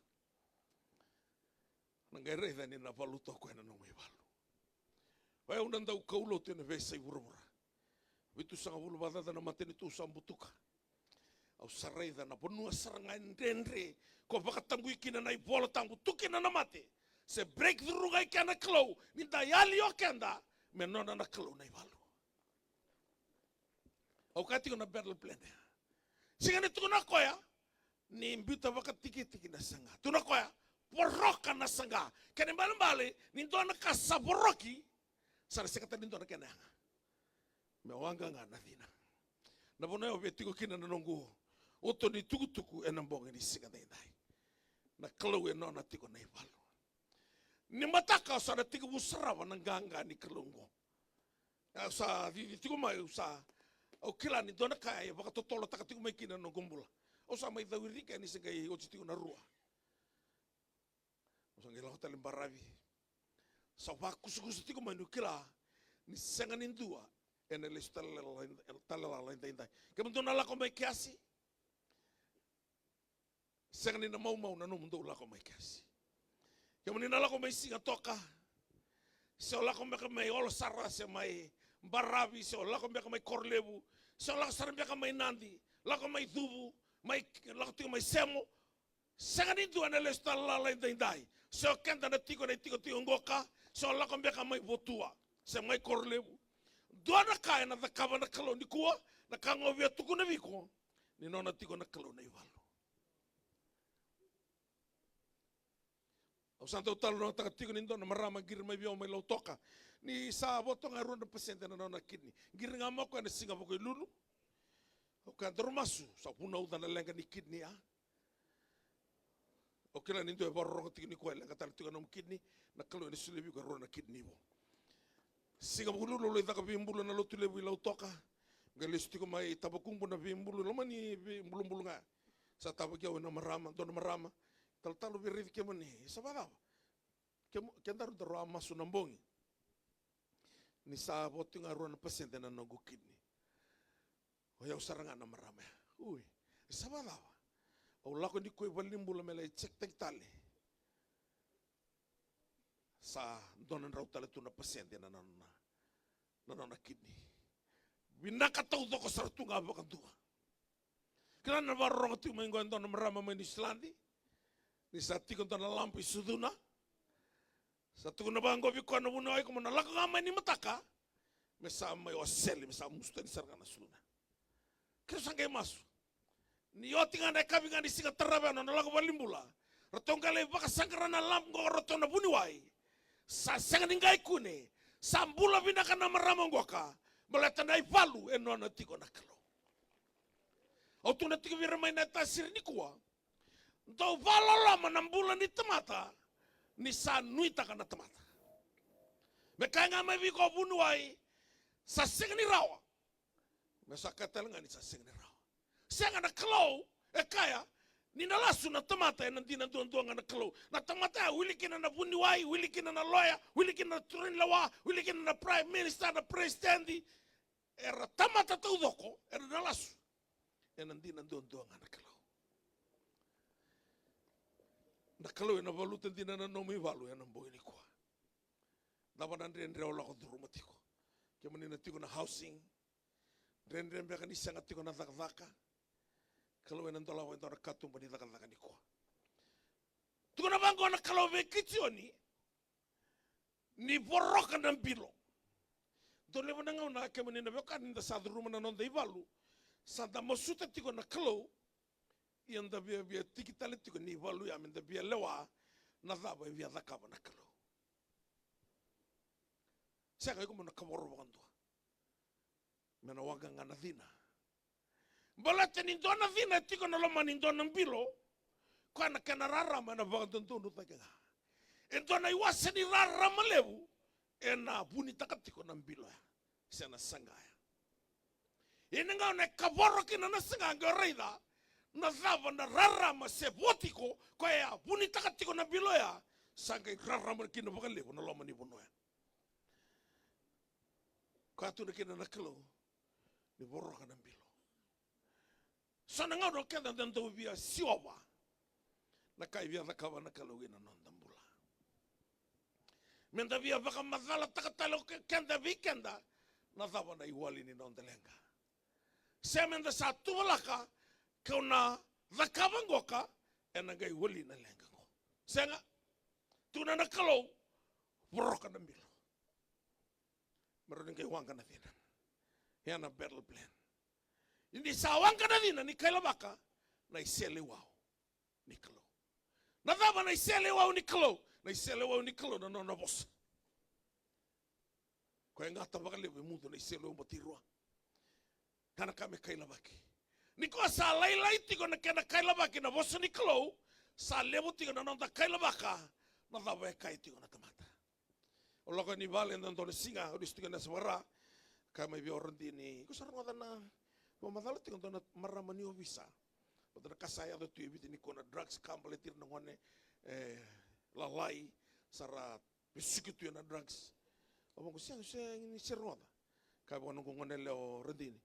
Na qai raica ni na valuta o koya na nomu ivalu. O yau na dau kaulotu ena veiyasai vuravura. Vitusagavulu vakacaca na matanitu au sa butuka. Au sa raica na vanua sara ga e dredre ko vakatabui kina na iVola Tabu, tu kina na mate. Se breakthrough ga i kea na Kalou, ni da yali o keda me nona na Kalou na ivalu. Au kaya tiko na battle plan ya. Sega ni tukuna o koya ni biuta vakatikitiki na saqa. Tukuna o koya, voroka na saqa. Kena ibalebale ni dua na ka sa voroki, sa na sega tale ni dua na kena yaga. Me waqa ga na cina. Na vanua au via tiko kina na noqu uto ni tukutuku ena bogi ni siga daidai. Na Kalou e nona tiko na ivalu. Ni mataka au sa na tekivu sarava na qaqa ni Kalou oqo. Au sa cici tiko mai, au sa, au kila ni dua na ka e vakatotolotaka tiko mai kina na noqu bula. Au sa mai cau i Rika ni se qai oti tiko na rua. Au sa qai lako tale baravi. Sa vakusakusa tiko mai niu kila ni sega ni dua ena lesu tale lala, tale lala edaidai. Kemudou na lako mai Kiasi, sega ni na maumau na nomudou lako mai Kiasi. Kemuni na lako mai Sigatoka, se o lako beka mai Olosara, se mai Baravi, se o lako beka mai Korolevu, se o lako sara beka mai Nadi, lako mai Cuvu, mai, lako tiko mai Semo. Sega ni dua ena lesu tale lala edaidai. Se o keda na tiko ena itikotiko qoka, se o lako beka mai Votua, se mai Korolevu. Dua na ka ena cakava na Kalou nikua, na ka ga au via tukuna vei iko, ni nona tiko na Kalou na ivalu. Au sa dau talanoataka tiko ni dua na marama qiri mai vei au mai Lautoka. Ni sa vo toka ga e rua na pasede na nona kidney. Qiri ga mai o koya ena siga Vukelulu. Au kaya, daru masu, sa vunauca na leqa ni kidney ya. Au kila ni dua e vakarorogo tiko nikua, e leqa tale tiko na nomu kidney, na Kalou ena solia vei iko e rua na kidney vou. Siga Vukelulu au lai caka veibulu ena Lotulevu i Lautoka. Qai lesu tiko mai Tabakubu na veibulu, loma ni veibulubulu ga. Sa tavaki au ena marama, dua na marama. Talatala, au via raici kemuni, sa vakacava? Kemu, kedaru daru a masu na bogi. Ni sa vo tiko ga e rua na pasede na noqu kidney. O yau sara ga na marama ya. Ui, sa vakacava? Au lako nikua i valenibula me lai check-taki tale. Sa dua na drau tale tu na pasede na nona, na nona kidney. Vinaka taucoko sara tu ga vakadua. Kila na vakarorogo tiko mai qo e dua na marama mai Niusiladi. Ni sa tiko dua na laba i sucuna. Sa tukuna vaqo vei koya na vuniwai, iko mo na lako ga mai ni mataka, me sa mai o sele, me sa musu tani sara ga na sucuna. Keirau sa qai masu. Ni oti ga na yakavi ga ni siga tarava ya na nona lako valenibula, ratou qai lai vakasaqara na laba qo ratou na vuniwai. Sa sega ni qai kune, sa bula vinaka na marama qoka, baleta na ivalu e nona tiko na Kalou. Au tukuna tiko vei ira mai Naitasiri nikua, dou vakaloloma na bula ni tamata, ni sa nuitaka na tamata. Me kaya ga mai vei iko vuniwai, sa sega ni rawa. Me sa kaya tale ga ni sa sega ni rawa. Sega, na Kalou e kaya ni na lasu na tamata, ena dina duadua ga na Kalou. Na tamata ya, wili kina na vuniwai, wili kina na loya, wili kina na turaganilewa, wili kina na prime minister, na president. Era tamata taucoko, era na lasu. Ena dina duadua ga na Kalou. Na Kalou ena valuta dina na nomu ivalu ena bogi nikua. Cava na dredre o lako curuma tiko? Kemuni na tiko na housing, dredre beka ni sega tiko na cakacaka. Kalou ena dolava e dua na katuba ni cakacaka nikua. Tukuna vaqo na Kalou vei Kitioni, ni voroka na bilo. Dau levu na gauna, kemuni na veiwekani, da sa curuma na noda ivalu, sa da masuta tiko na Kalou, ia da viavia tiki tale tiko ni ivalu ya me da via lewa na cava e via cakava na Kalou. Sega, iko mo na kavoro vakadua. Me na waqa ga na cina. Baleta ni dua na cina e tiko na loma ni dua na bilo, koya na kena rarama ena vakadodonu cake ga. E dua na iwase ni rarama levu ena vunitaka tiko na bilo ya, se na saqa ya. Ia na gauna e kavoro kina na saqa, qai o raica na cava na rarama se vo tiko, koya e vunitaka tiko na bilo ya, sa qai rarama kina vakalevu na loma ni vanua ya. Koya tukuna kina na Kalou ni voroka na bilo. So na gauna o keda da dau via siova na ka e via cakava na Kalou ena noda bula. Me da via vakamacalataka tale o ke-, keda vei keda na cava na iwali ni noda leqa. Se me da sa tuvalaka, keu na cakava qoka, ena qai wali na leqa qo. Sega, tukuna na Kalou, voroka na bilo. Me rawa ni qai waqa na cina. Ia na battle plan. Ni sa waqa na cina, ni kailavaka na iseleiwau ni Kalou. Na cava na iseleiwau ni Kalou? Na iseleiwau ni Kalou na nona vosa. Koya e gata vakalevu e mudu na iseleiwau batirua. Ka na ka me kailavaki. Ni koya sa lailai tiko na kena kailavaki na vosa ni Kalou, sa levu tiko na noda kailavaka na cava e kaya tiko na tamata. Au lako yani vale ena dua na siga, au lesu tiko ena yasana vaka-Ra. Kaya mai vei au o Radini, iko sa rogoca na vakamacala tiko dua na marama ni ovisa? Baleta na ka sa yaco tu e Viti nikua, na drugs ka baleti ira na gone, e, lalai, sa ra vesuki tu ena drugs. Au vaqo, sega, sega ni se rogoca. Kaya vua noqu gone yalewa o Radini,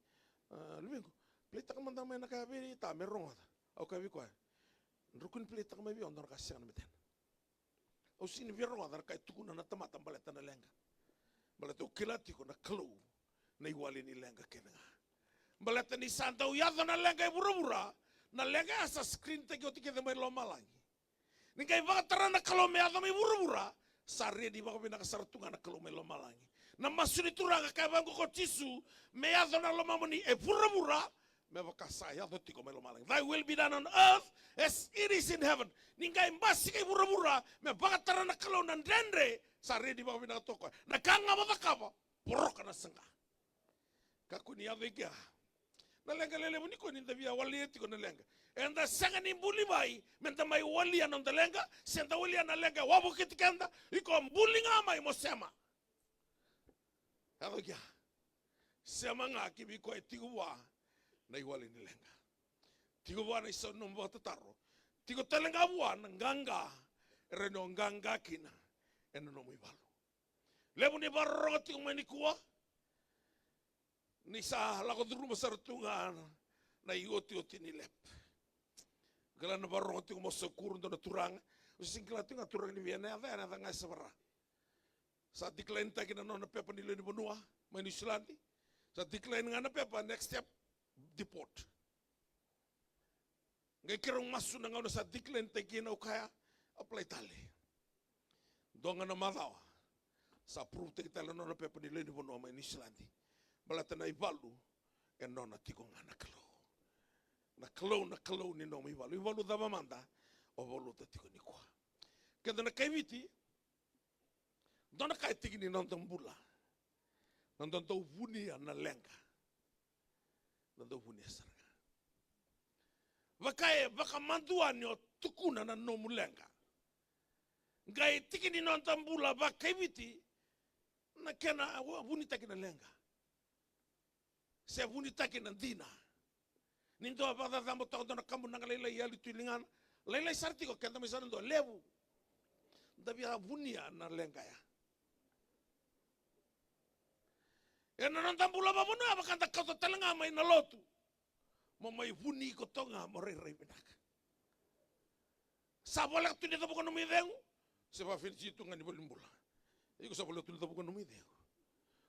a, luvequ, play-taka mada mai na ka ya vei Ta me rogoca. Au kaya vei koya, drau kua ni play-taka mai vei au e dua na ka sega na betena. Au sega ni via rogoca na ka e tukuna na tamata baleta na leqa. Baleta au kila tiko na Kalou na iwali ni leqa kece ga. Baleta ni sa dau yaco na leqa e vuravura, na leqa ya sa screen taki oti kece mai lomalagi. Ni qai vakatara na Kalou me yaco mai vuravura, sa ready vakavinaka sara tu ga na Kalou mai lomalagi. Na masu ni Turaga kaya vaqo ko Jisu, me yaco na lomamuni e vuravura, me vaka sa yaco tiko mai lomalagi. Thy will be done on earth as it is in heaven. Ni qai basika i vuravura, me vakatara na Kalou na dredre, sa ready vakavinaka tu o koya. Na ka ga mo cakava, poroka na saqa. Kakua ni yaco i kea na leqa lelevu ni kua ni da via walia tiko na leqa. Eda sega ni buli mai me da mai walia na noda leqa, se da walia na leqa e wavokiti keda, iko buli ga mai mo sema. Yaco i kea. Sema ga ki vei koya e tiko vua na iwali ni leqa. Tiko vua na isau ni nomu vakatataro. Tiko tale ga vua na qaqa e rawa ni o qaqa kina ena nomu ivalu. Levu ni vakarorogo tiko mai nikua, ni sa lako curuma sara tu ga na iotioti ni lap. Kila na vakarorogo tiko mai Sakura, dua na turaga. Au se sega ni kila tiko ga turaga ni vei, na yaca, na yaca ga e Savara. Sa decline taki na nona pepa ni lewe ni vanua mai Niusiladi. Sa decline ga na pepa, next step, deport. Qai keirau masu na gauna sa decline taki kina, au kaya, apply tale. Dua ga na macawa sa approve taki tale na nona pepa ni lewe ni vanua mai Niusiladi. Baleta na ivalu e nona tiko ga na Kalou. Na Kalou, na Kalou ni nomu ivalu. Ivalu cava mada o valuta tiko nikua? Keda na kai Viti, dua na ka e tiki ni noda bula, noda dau vunia na leqa. Noda dau vunia sara ga. Vaka e vakamadua ni o tukuna na nomu leqa. Qai tiki ni noda bula vakai Viti na kena vunitaki na leqa, se vunitaki na dina. Ni dua vakacacabo toka dua na kabunaqa lailai, yali tu i ligana, lailai sara tiko, keda mai sara dua levu. Da via vunia na leqa ya. Ena noda bula vakavanua, vaka da kauta tale ga mai na lotu, mo mai vuni iko toka ga mo rairai vinaka. Sa voleka tu ni cavuka nomu icegu, se vakafinisi tu ga ni valenibula. Iko sa voleka tu ni cavuka nomu icegu.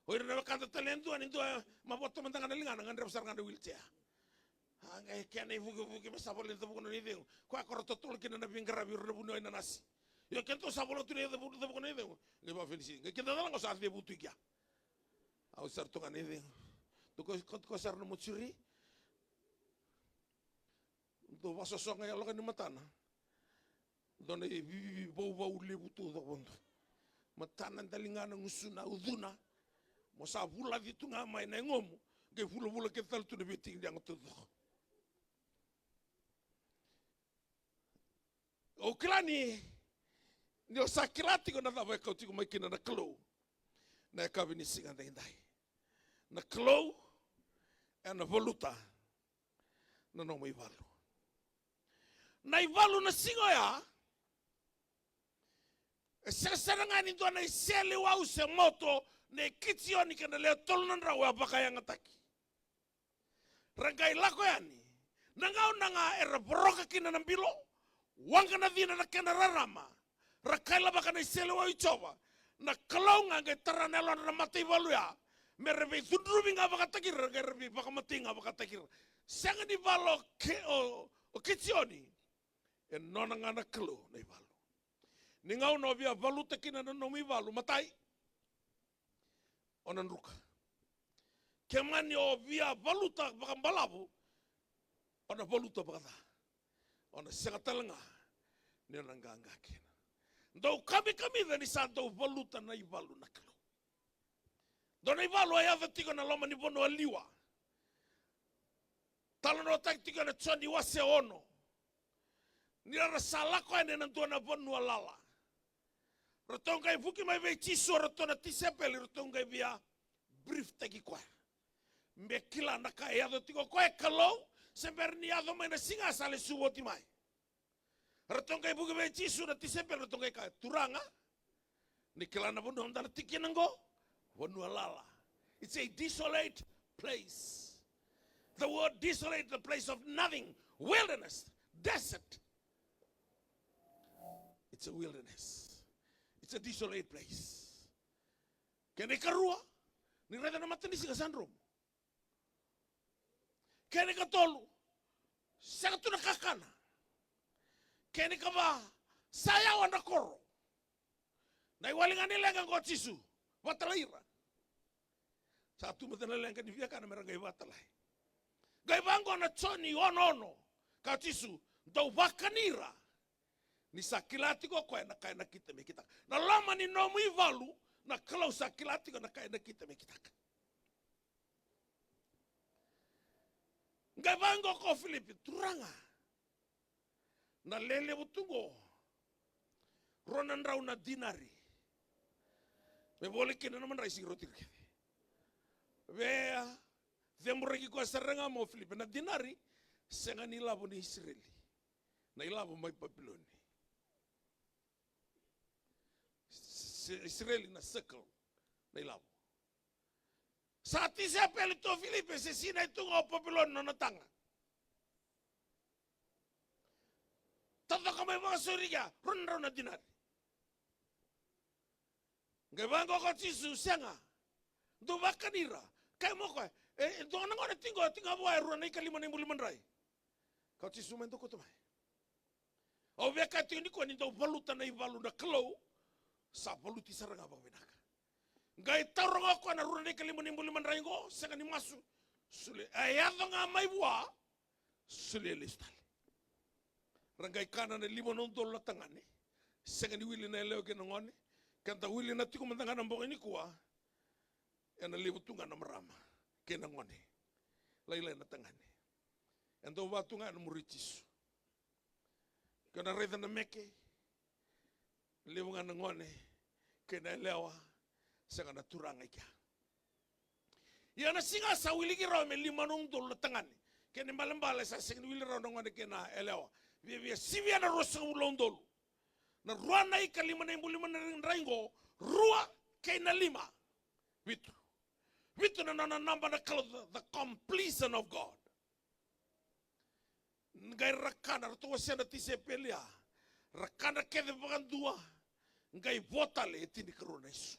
O ira na wekada tale e dua, ni dua mavoto mada ga na ligana, gadreva sara ga na wheelchair. A qai kena ivukivuki me sa voleka ni cavuka nomu icegu. Koya ko ra totolo kina na veiqaravi, ira na vuniwai, na nasi. Io, keitou sa voleka tu ni cavu-, cavuka nomu icegu. Qai vakafinisi, qai kida cala qo sa cevu tu i kea. Au sara tu ga na icegu. Dou ko, ko, ko sara na mochuri. Dou vasosoga e yaloka ni matana. Dua na ivivivi vauvau levu tu coko vodo. Matana, daligana, gusuna, ucuna. Mo sa vulaci tu ga mai na yagomu. Qai vulavula kece tale tu na veitiki ni yago taucoko. Au kila ni, ni o sa kila tiko na cava e kau tiko mai kina na Kalou na yakavi ni siga daidai. Na Kalou ena valuta na nomu ivalu. Na ivalu na siga oya, e sega sara ga ni dua na iseleiwau se moto nei Kitioni kei na lewe tolu na drau a vakayagataki. Ra qai lako yani. Na gauna ga era voroka kina na bilo, waqa na cina na kena rarama, ra kailavaka na iseleiwau i Jiova. Na Kalou ga qai tara na yalodra na mataivalu ya, me ra veicudruvi ga vakataki ira, qai ra veivakamatei ga vakataki ira. Sega ni valu o Ke-, o, o Kitioni. E nona ga na Kalou na ivalu. Ni gauna o via valuta kina na nomu ivalu, matai, o na druka. Ke mani o via valuta vakabalavu, o na valuta vakaca. O na sega tale ga ni o na qaqa kina. Dou kamikamica ni sa dau valuta na ivalu na Kalou. Dua na ivalu a yaco tiko na loma ni vanua Liwa. Talanoataki tiko ena Joni wase ono. Ni ra sa lako yani ena dua na vanua lala. Ratou qai vuki mai vei Jisu o ratou na tisaipeli, ratou qai via brief taki koya. Me kila na ka e yaco tiko, o koya e Kalou, se bera ni yaco mai na siga sa lesu oti mai. Ratou qai vuki vei Jisu na tisaipeli, ratou qai kaya, Turaga, ni kila na vanua da na tiko kina qo? Vanua lala. It's a desolate place. The word desolate, the place of nothing, wilderness, desert. It's a wilderness. It's a desolate place. Kena ikarua, ni raica na matanisiga sa dromu. Kena ikatolu, sega tu na kakana. Kena ikava, sa yawa na koro. Na iwali ga ni leqa qo Jisu, vatalai ira. Sa tu mada na leqa ni viakana me ra qai vatalai. Qai vaqo na Joni ono ono, ka Jisu, dou vakani ira. Ni sa kila tiko o koya na ka e nakita me kitaka. Na loma ni nomu ivalu, na Kalou sa kila tiko na ka e nakita me kitaka. Qai vaqo ko Filipi, Turaga, na lelevu tu qo, rua na drau na dinari. Me voli kina na madrai sigi roti kece. Vea, cemuraki koya sara ga mo Filipi, na dinari, sega ni lavo ni Isireli. Na ilavo mai Papiloni. Se-, Isireli na shekel na ilavo. Sa tisaipeli tu o Filipi, se sinai tu ga o Papiloni nona taga. Tatoka mai vakasauri kea, rua na drau na dinari. Qai vaqo ko Jisu, sega. Dou vakani ira. Kaya mo koya, e, e dua na gone tiko, tiko ga vua e rua na ikalima na ibuli madrai. Ka o Jisu mai dou kauta mai. Au via kaya tiko nikua ni dau valuta na ivalu na Kalou, sa valuti sara ga vakavinaka. Qai taura ga o koya na rua na ikalima na ibuli madrai qo, sega ni masu. Solia, e yaco ga mai vua, solia lesu tale. Ra qai kana na lima na udolu na tagane. Sega ni wili na yalewa kei na gone. Keda wilina tiko mada ga na bogi nikua. Ena levu tu ga na marama kei na gone. Lailai na tagane. E dau va tu ga ena muri Jisu. Ke o na raica na meke, levu ga na gone kei na yalewa, sega na turaga i kea. Ia na siga sa wiliki rawa me lima na udolu na tagane. Kena ibalebale sa sega ni wili rawa na gone kei na yalewa. Viavia sivia na ruasagavulu na udolu. Na rua na ikalima na ibuli madrai qo, rua kei na lima. Vitu. Vitu na nona naba na Kalou, the, the completion of God. Qai ra kana, ratou wasea na tisaipeli ya. Ra kana kece vakadua, qai vo tale e tinikarua na isu.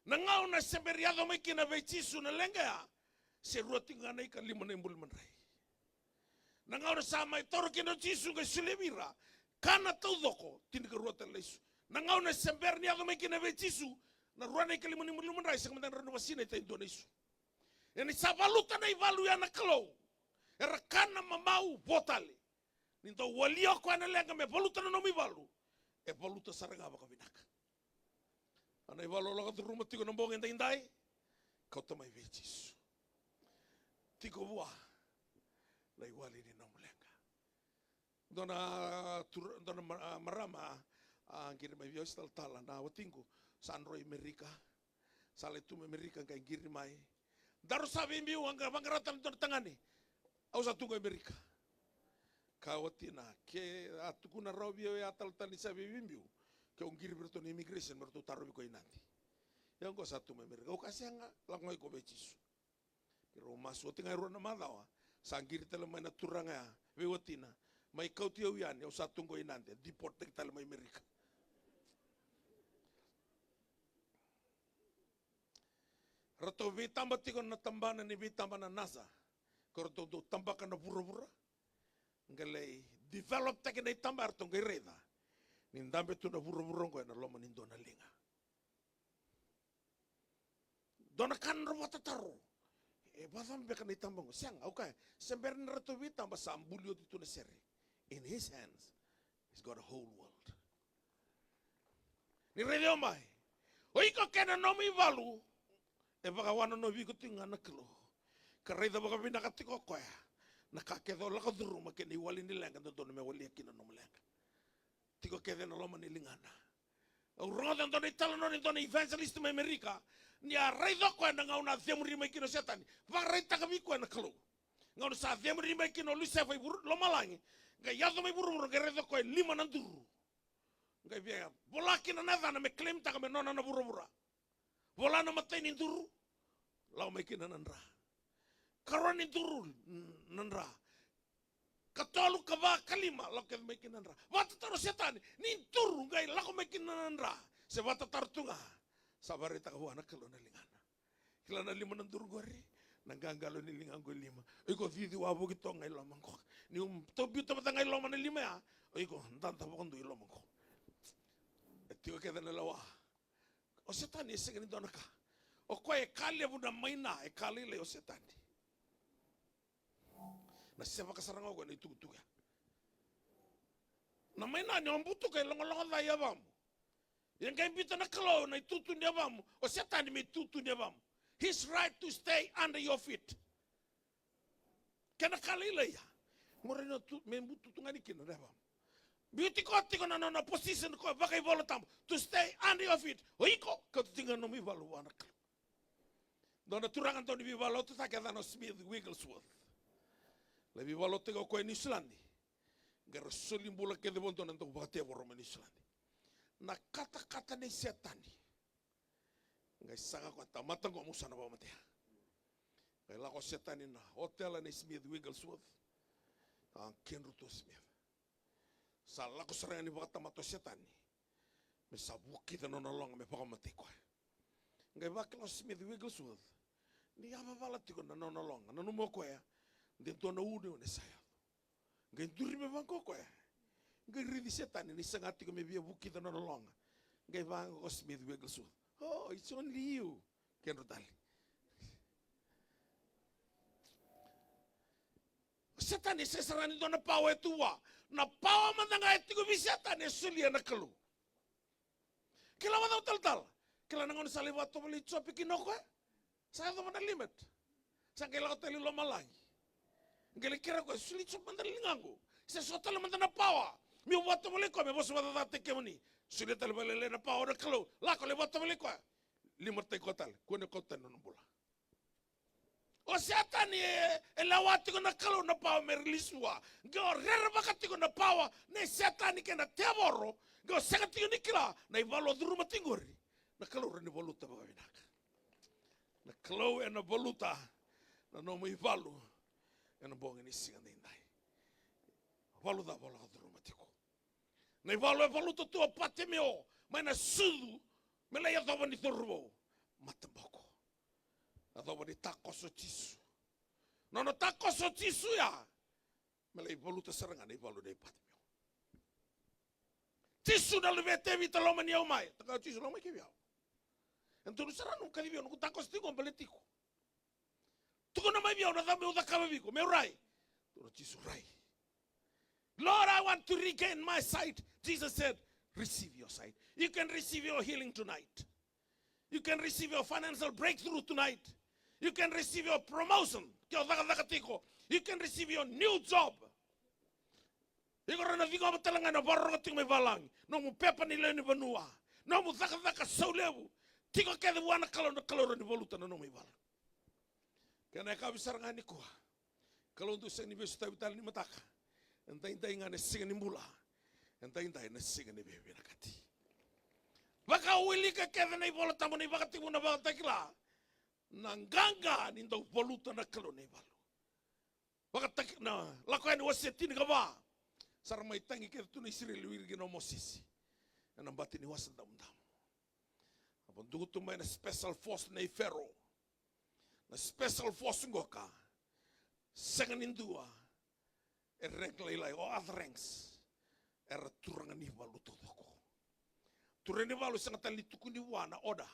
Na gauna se bera ni yaco mai kina vei Jisu na leqa ya, se rua tiko ga na ikalima na ibuli madrai. Na gauna sa mai taura kina o Jisu qai solia vei ira, kana taucoko, tinikarua tale na isu. Na gauna se bera ni yaco mai kina vei Jisu na rua na ikalima na ibuli madrai, sega mada ni rawa ni vakasinaita e dua na isu. Ia ni sa valuta na ivalu ya na Kalou, era kana, mamau, vo tale. Ni dau walia o koya na leqa me valuta na nomu ivalu, e valuta sara ga vakavinaka. A na ivalu o lako curuma tiko na bogi edaidai, kauta mai vei Jisu. Tiko vua na iwali ni nomu leqa. Dua na tur-, dua na ma-, a, marama, a, qiri mai vei au, se talatala, na watiqu sa dro i Merika. Sa lai tu mai Merika, qai qiri mai. Daru sa veibiu, a qai vaqara tale dua na tagane. Au sa tu qo i Merika. Kaya o watina, ke a tukuna rawa vei au ya talatala ni sa veibiu, ke o qiri vei iratou na immigration me ratou tarovi koya i Nadi. Ia qo sa tu mai Merika. Au kaya sega, lako ga iko vei Jisu. Keirau masu oti ga e rua na macawa, sa qiri tale mai na turaga ya vei watina, mai kauti au yani, au sa tu qo i Nadi, deporttaki tale mai Merika. Ratou veitaba tiko na tabana ni veitaba na NASA, ko ratou dau tabaka na vuravura. Qai lai developtaki na itaba, ratou qai raica ni dabe tu na vuravura oqo ena loma ni dua na liga. Dua na ka na nodrau vakatataro. E vakacava beka na itaba oqo? Sega, au kaya, se bera ni ratou veitaba sa buli oti tu na sere. In his hands, he's got a whole world. Ni raici au mai. O iko kei na nomu ivalu, e vakawanonovi iko tiko ga na Kalou. Ka raica vakavinaka tiko o koya na ka kece o lako curuma kei na iwali ni leqa dodonu me walia kina na nomu leqa. Tiko kece ena loma ni ligana. Au rogoca e dua na italanoa ni dua na evangelist mai Amerika, ni a raica o koya na gauna a cemuri mai kina o Setani. Vakaraitaka vei koya na Kalou. Gauna sa cemuri mai kina o Lusefa i vuru-, lomalagi, qai yaco mai vuravura, qai raica o koya e lima na duru. Qai via vola kina na yacana me claimtaka me nona na vuravura. Vola na imatai ni duru, lako mai kina na dra. Karua ni duru, n-, na dra. Katolu, kava, kalima, lako kece mai kina na dra. Vakatataro o Setani, ni duru qai lako mai kina na dra. Se vakatataro tu ga Sa vakaraitaka vua na Kalou na ligana. Kila na lima na duru qori, na qaqalo ni ligaqu e lima. O iko cici wavoki toka ga i loma qo. Niu tau biuta mada ga i loma na lima ya, o iko dada vakadua i loma qo. E tiko kece na lewa. O Setani e sega ni dua na ka. O koya e ka levu na maina, e ka lailai o Setani. Na sevaka sara ga o koya na itukutuku ya. Na maina ni o butuka e logologo ca i yavamu. Ia qai biuta na Kalou na itutu ni yavamu, o Setani me itutu ni yavamu. His right to stay under your feet. Kena ka lailai ya. Mo rawa ni tu, me bututu ga ni kina na yavamu. Biuti koya tiko na nona position koya vakaivolatabu. To stay under your feet. O iko, kauta tiko ga na nomu ivalu vua na Kalou. Dua na turaga dau ni veivalu, au tutaki, a yacana o Smith Wigglesworth. Lai veivalu tiko o koya e Niusiladi. Qai ra soli bula kece vakadua na dau vakatevoro mai Niusiladi. Na katakata nei Setani. Qai saka koya, tamata qo, au sa na vakamatea. Qai lako o Setani na otela nei Smith Wigglesworth. A kedru tu o Smith. Sa lako sara ga ni vakatamata o Setani me sa vukica na nona loga me vakamatei koya. Qai vakila o Smith Wigglesworth ni yavavala tiko na nona loga, nanuma o koya de dua na uneune sa yaco. Qai duri me vaqo o koya. Qai raici Setani ni saga tiko me via vukica na nona loga. Qai vaqo o Smith Wigglesworth. Oh, it's only you. Kedru tale. O Setani e sega sara ni dua na pawa e tu vua. Na pawa mada ga e tiko vei Setani e solia na Kalou. Kila vakacava talatala? Kila na gauna sa lai vakatovolei Jope kina o koya. Sa yacova na limit. Sa qai lako tale i lomalagi. Qai lai kerea o koya, soli Jope mada na ligaqu. Se so tale mada na pawa. Meu vakatovolei koya me vosa vakacacataki kemuni. Solia tale vakalailai na pawa na Kalou. Lako lai vakatovolei koya. Limitaki koya tale. Kua ni kauta tani na nona bula. O Setani e, e lewa tiko na Kalou na pawa me release vua. Qai o rerevaka tiko na pawa nei Setani kei na tevoro. Qai o sega tiko ni kila na ivalu o curuma tiko qori. Na Kalou rawa ni valuta vakavinaka. Na Kalou ena valuta na nomu ivalu ena bogi ni siga daidai. Valu cava o lako curuma tiko? Na ivalu e valuta tu o Patimeo mai na sucu me lai yacova ni cauravou. Mataboko. Yacova ni takoso o Jisu. Nona takoso o Jisu ya me lai valuta sara ga na ivalu nei Patimeo. Jisu na luve i Tevita, lomani au mai. Taka o Jisu, lomai kevi au. E donu sara nomu kacivi au, noqu takoso tiko, baleti iko. Tukuna mai vei au na cava meu cakava vei iko, meu rai. Tukuna o Jisu, rai. Lord, I want to regain my sight. Jesus said, receive your sight. You can receive your healing tonight. You can receive your financial breakthrough tonight. You can receive your promotion. Ke o cakacaka tiko. You can receive your new job. Iko rawa ni ciqoma tale ga na vakarorogo tiko mai valagi. Nomu pepa ni lewe ni vanua. Nomu cakacaka saulevu. Tiko kece vua na Kalou, na Kalou rawa ni valuta na nomu ivalu. Kena yakavi sara ga nikua. Kalou dau sega ni veisotavi tale ni mataka. E daidai ga na siga ni bula. E daidai na siga ni veivinakati. Vakawilika kece na iVola Tabu, na iVakatekivu, na Vakatakila. Na qaqa ni dau valuta na Kalou na ivalu. Vakataki na Lako Yani wase tinikava. Sa ra mai tagi kece tu na Isireli o ira kina o Mosese ena bati ni Wasa Damudamu. A vaduku tu mai na special force nei Fero. Na special force qoka sega ni dua e rank lailai, o other ranks. Era turaga ni valu taucoko. Turaga ni valu sega tale ni tukuni vua na order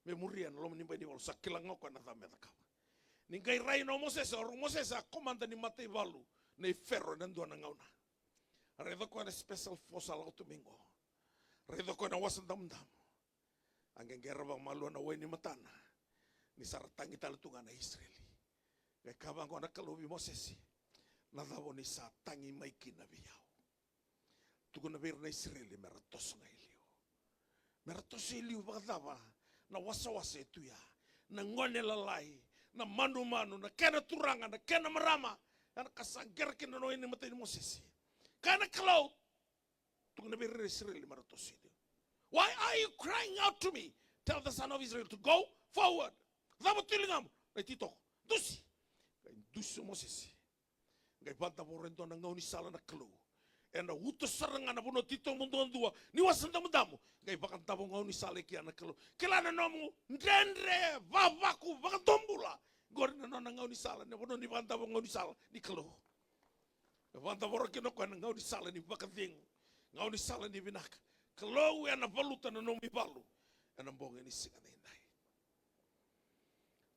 me muria na loma ni bai ni valu, sa kila ga o koya na cava me cakava. Ni qai rai na o Mosese, o Mosese a komada ni mataivalu nei Fero ena dua na gauna. A raica o koya na special force a lako tu mai qo. Raica o koya na Wasa Damudamu. A qeqera vakamalua na wai ni matana ni sa ra tagi tale tu ga na Isireli. Qai kaya vaqo na Kalou vei Mosese, na cava o ni sa tagi mai kina vei au? Tukuna vei ira na Isireli me ra toso ga i liu. Me ra toso i liu vakacava? Na wasawasa e tu ya, na gone lalai, na manumanu, na kena turaga, na kena marama. Ia na ka sa qera kina na wai ni matai ni Mosese. Kaya na Kalou, tukuna vei ira na Isireli me ra toso i liu. Why are you crying out to me? Tell the son of Israel to go forward. Cava tu e ligamu? Na ititoko. Dusi. Qai dusi o Mosese. Qai vakadavora e dua na gaunisala na Kalou. ena uto sara ga na vanua titobu duadua ni Wasa Damudamu, qai vakadavo gaunisala i kea na Kalou. Kila na nomu dredre, vavaku, vakadobula. Qori na nona gaunisala, na vanua ni vakadavo gaunisala ni Kalou. E vakadavora kina o koya na gaunisala ni vakacegu, gaunisala ni vinaka. Kalou ena valuta na nomu ivalu ena bogi ni siga daidai.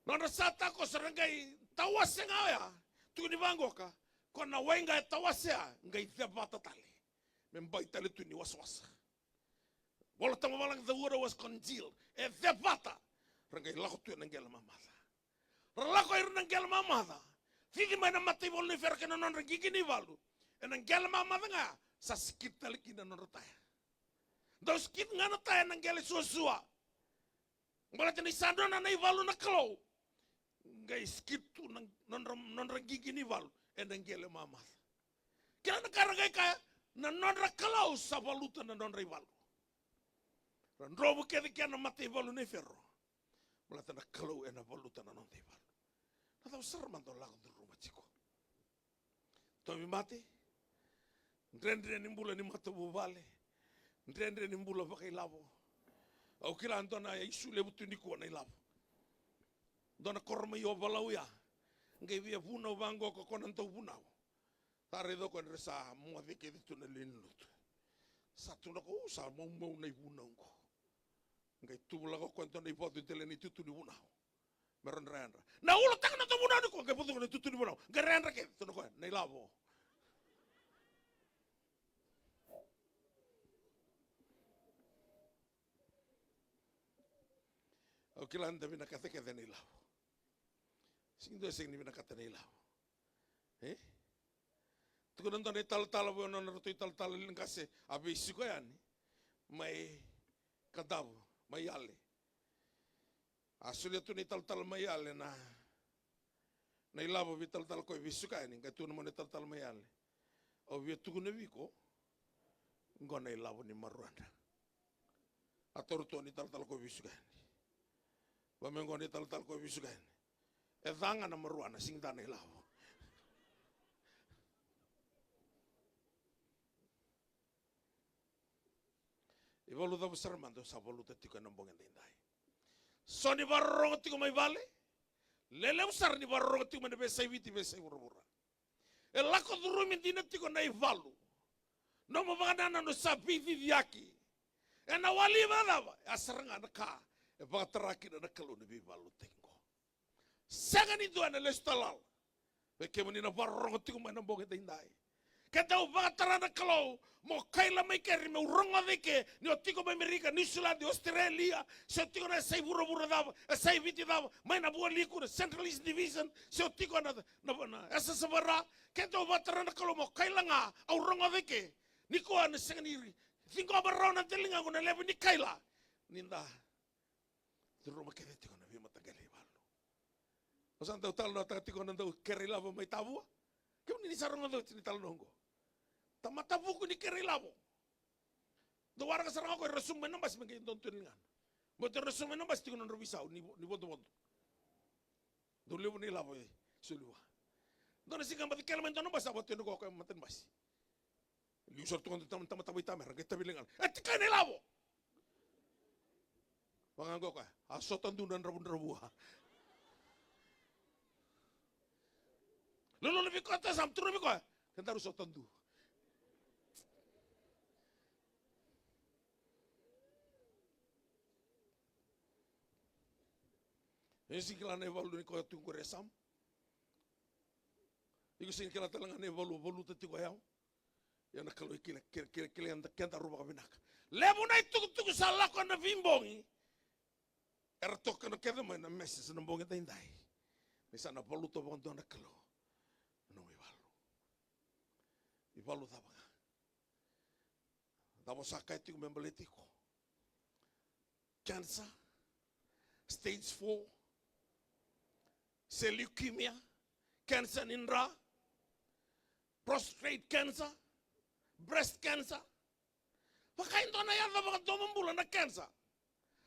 Nodra sa takoso ra qai tawase ga oya, tukuni vaqoka, ko na wai ga e tawasea, qai cevata tale. Me bai tale tu ni wasawasa. Vola Tamavalaga, the water was congealed. E cevata. Ra qai lako tu ena qele mamaca. Ra lako ira na qele mamaca. Cici mai na mataivalu nei Fero kei na nodra qiqi ni valu. Ena qele mamaca ga, sa sikit tale kina na nodra taya. Dau sikit ga na taya na qele suasua. Baleta ni sa nona na ivalu na Kalou. Qai sikit tu na nodra, nodra qiqi ni valu ena qele mamaca. Kila na ka ra qai kaya, na nodra Kalou sa valuta na nodra ivalu. Ra drovu kece kea na mataivalu nei Fero. Baleta na Kalou ena valuta na noda ivalu. Na cava sara mada o lako curuma tiko? Tauvimate, dredre ni bula ni matavuvale, dredre ni bula vakailavo. Au kila dua na isu levu tu nikua na ilavo. Dua na koro mai Ovalau ya, qai via vunau vaqo ko koya na dauvunau. Sa raica o koya ni ra sa moce kece tu na lewe ni lotu. Sa tukuna o koya, "Au sa maumau na ivunau oqo." Qai tuvulaka o koya e dua na ivacu e dela ni tutu ni vunau. Me rawa ni ra yadra. Na ulutaga na dauvunau nikua, qai vacuka na tutu ni vunau. Qai ra yadra kece, tukuna o koya, "Na ilavo." Au kila ni da vinakata kece na ilavo. Sega ni dua e sega ni vinakata na ilavo. E? Tukuna e dua na italatala vua na nona ratou italatala liga qase a veisiko yani mai Kadavu, mai Yale. A solia tu na italatala mai Yale na, na ilavo vei italatala ko e veisiko yani, qai tukuna mai na italatala mai Yale, "Au via tukuna vei iko, qo na ilavo ni maruadra." A taura tu na italatala ko e veisiko yani. Va me qo na italatala ko e veisiko yani. E ca ga na maruana, sega ni ca na ilavo. Ivalu cava sara mada o sa valuta tiko ena bogi daidai? So ni vakarorogo tiko mai vale. Lelevu sara ni vakarorogo tiko mai na veiyasai Viti, veiyasai vuravura. E lako curumi dina tiko na ivalu. Nomu vakanananu sa veiciciyaki. Ena wali vakacava? E a sara ga na ka e vakatara kina na Kalou na veivakalotutaki qo. Sega ni dua ena lesu tale lala. Vei kemuni na vakarorogo tiko mai na bogi daidai, ke dau vakatara na Kalou mo kaila mai keri, meu rogoca i ke, ni o tiko mai Amerika, Niusiladi, Ositerelia, se o tiko na yasai vuravura cava, yasai Viti cava, mai na Vualiku, na Central East Division, se o tiko na, na, na Yasayasa Vara, ke dau vakatara na Kalou mo kaila ga, au rogoca i ke. Nikua na sega ni ciqoma rawa na daligaqu na levu ni kaila. Ni da curuma kece tiko na veimataqali ivalu. Au sa dau talanoataka tiko na dau kere ilavo mai Tavua. Kemuni ni sa rogoca oti na italanoa oqo. Tamata vuku ni kere ilavo. Dau waraka sara ga o koya, ra sumu mai na basi me qai donu tu e ligana. Baleta ra sumu mai na basi tiko na nodra veisau ni vo-, ni vodovodo. Dau levu na ilavo e soli vua. Dua na siga baci kele mai dua na basi, a vatu yani o koya e mata ni basi. Liu sara tu ga dua na tamata, tamata veitamera, qai tavi ligana. E tikai na ilavo! Vaka ga o koya, a sota du na dravudravua. Lululu vei koya, ta sa ma turu vei koya. Kedaru sota du. E sega ni kila na ivalu ni koya tu qori e Sam. Iko sega ni kila tale ga na ivalu o valuta tiko o yau. Ia na Kalou e kila, kila, kila, kila keda, kedaru vakavinaka. Levu na itukutuku sa lako ena veibogi. Era toka na kece mai na message na bogi daidai. Ni sa na valuta vakadua na Kalou na nomu ivalu. Ivalu cava ga? Cava o sa kaya tiko me baleti iko? Cancer, stage four, se leukemia, cancer ni dra, prostate cancer, breast cancer. Vaka e dua na yaca vakadomobula na cancer.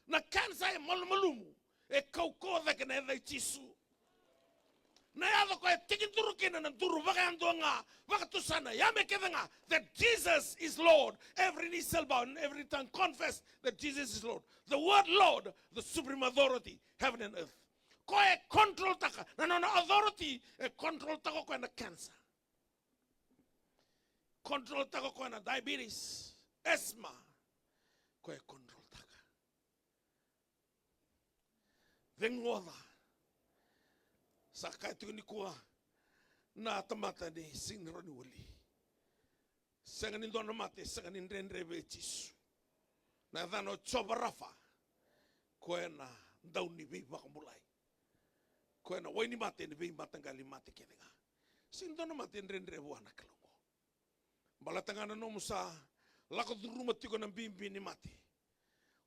Na cancer e malumalumu, e kaukauwa cake na yaca i Jisu. Na yaca koya e tekiduru kina na duru vakayadua ga, vakatusa na yame kece ga, that Jesus is Lord. Every knee shall bow and every tongue confess that Jesus is Lord. The word Lord, the supreme authority, heaven and earth. Koya e control taka, na nona authority e control taka o koya na cancer. Control taka o koya na diabetes, asthma. Koya e control taka. Cegu oca. Sa kaya tiko nikua na tamata ni sega ni rawa ni wali. Sega ni dua na mate e sega ni dredre vei Jisu. Na yacana o Jiova Rafa. Koya na dau ni veivakabulai. Koya na wai ni mate ni veimataqali mate kece ga. Sega ni dua na mate e dredre vua na Kalou oqo. Baleta ga na nomu sa lako curuma tiko na bibi ni mate.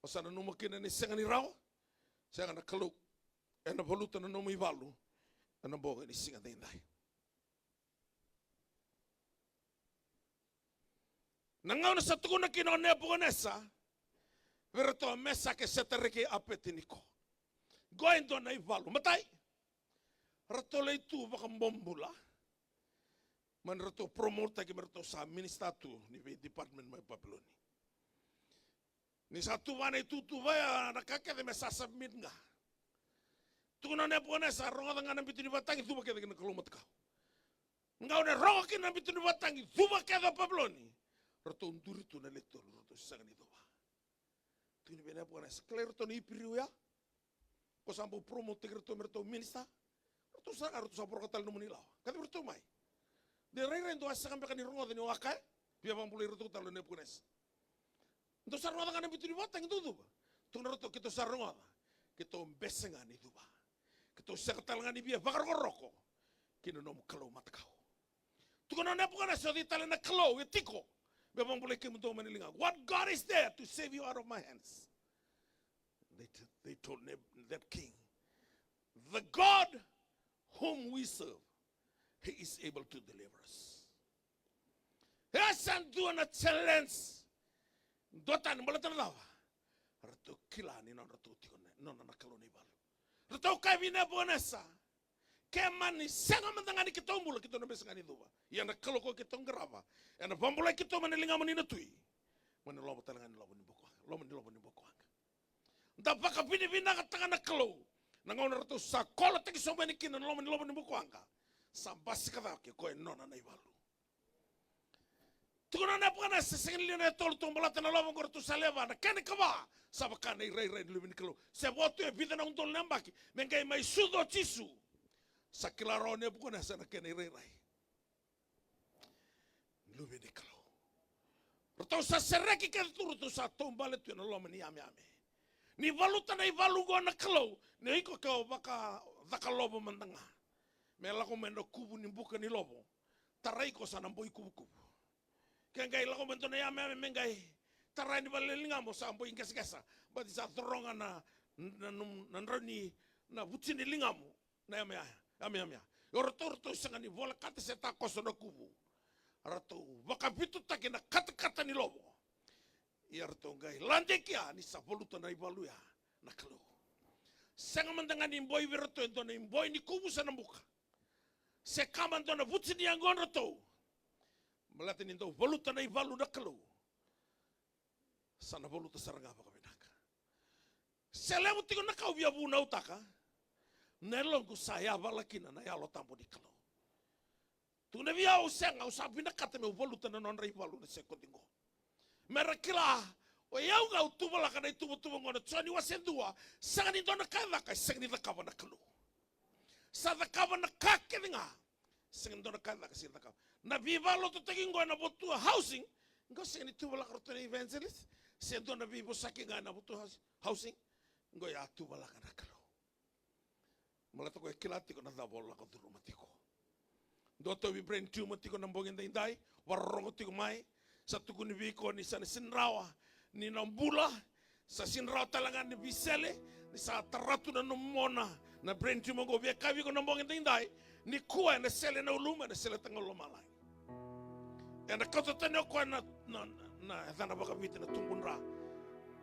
O sa nanuma kina ni sega ni rawa, sega na Kalou ena valuta na nomu ivalu ena bogi ni siga daidai. Na gauna sa tukuna kina o Nepukanesa vei iratou o Mesake, Setareke, Apeteniko. Qo e dua na ivalu. Matai, ratou lai tu vakabobula. Mani ratou promote-taki me ratou sa minister tu ni vei department mai Papiloni. Ni sa tu vua na itutu vaya na ka kece me sa submit ga. Tukuna o Nepukanesa, rogoca ga na bitu ni vatagi, cuva kece ki na kalou matakau. Gauna e rogo kina na bitu ni vatagi, cuva kece o Papiloni. Ratou duri tu na le tolu, ratou sega ni cuva. Tukuni vei Nepukanesa, kilai iratou na Iperiu ya. Ko sa bau promote-taki iratou me ratou minister. Ratou sa ga, ratou sa voroka tale nomuni lawa. Kacivi iratou mai. De rairai dou a sega beka ni rogoca ni o a kaya. Via vakabulai iratou tale o Nepukanesa. Dou sa rogoca ga na bitu ni vatagi dou cuva. Tukuna ratou keitou sa rogoca. Keitou bese ga ni cuva. Keitou sega tale ga ni via vakarokoroko. Ki na nomu kalou matakau. Tukuna o Nepukanesa, o cei tale na kalou e tiko me vakabulai kemudou mai na ligaqu? What God is there to save you out of my hands? They, t- they told Neb- that king, the God whom we serve, he is able to deliver us. E sa dua na challenge. Dua tani baleta na cava? Ratou kila ni nodratou tiko na, nona na kalou na ivalu. Ratou kaya vei Nepukanesa, ke mani sega mada ga ni keitou bula, keitou na bese ga ni cuva. Ia na kalou ko keitou qarava ena vakabulai keitou mai na ligamuni na tui. Mai na lovo tale ga ni lovo ni bukawaqa, lovo ni lovo ni bukawaqa. Da vakavinavinakataka na Kalou. Na gauna ratou sa kolotaki sobu yani kina na loma ni lovo ni bukawaqa, sa basika cake o koya e nona na ivalu. Tukuna o Nepukanesa, sega ni liu na e tolu tu baleta na lovo oqo ratou sa leva, na kena ikava sa vaka na irairai ni luve ni Kalou. Se vo tu e vica na udolu na yabaki me qai mai sucu o Jisu. Sa kila rawa o Nepukanesa na kena irairai. Luve ni Kalou. Ratou sa sereki kece tu, ratou sa taubale tu ena loma ni yameyame. Ni valuta na ivalu oqo na Kalou, ni o iko ke o vakacaka lovo mada ga me lako mai na kuvu ni buka ni lovo, tarai iko sa na boi kuvukuvu. Ke qai lako mai dua na yameyame me qai tarai ni vale ni ligamu, sa boi qesaqesa, bati sa coroga na, na, na, na drau ni, na vuti ni ligamu. Na yameyame, yameyame ya. Ia o ratou, ratou sega ni volekata se takoso na kuvu. Ratou vakavitutaki na katakata ni lovo. Ia ratou qai lade kia ni sa valuta na ivalu ya na Kalou. Sega mada ga ni boi vei ratou e dua na iboi ni kuvu se na buka, se kama dua na vuti ni yagodratou. Baleta ni dau valuta na ivalu na Kalou. Sa na valuta sara ga vakavinaka. Se levu tiko na ka au via vunautaka, na yaloqu sa yavala kina na Yalo Tabu ni Kalou. Tukuna vei au, sega, au sa vinakata meu valuta na nodra ivalu na sekodi qo. Mera kila o yau ga au tuvalaka na ituvatuva qo, na Joni wase dua, sega ni dua na ka e caka e sega ni cakava na Kalou. Sa cakava na ka kece ga. Sega ni dua na ka e caka sega ni cakava. Na veivakalotutaki qo ena Votua Housing, qo sega ni tuvalaka ratou na evangelist, se dua na veivosaki ga ena Votua Housing, Housing, qo e a tuvalaka na Kalou. Baleta koya e kila tiko na cava o lako curuma tiko. Dua tauvi brain tumor tiko na bogi daidai, vakarorogo tiko mai, sa tukuni vei iko ni sa na sega ni rawa ni na bula, sa sega ni rawa tale ga ni veisele, ni sa tara tu na nomu mona na brain tumor qo. Via kaya vei iko na bogi daidai, nikua ena sele na uluma, ena sele tale ga lomalagi. Ena kauta tani o koya na, na, na, na yacana vakaviti na tubudra.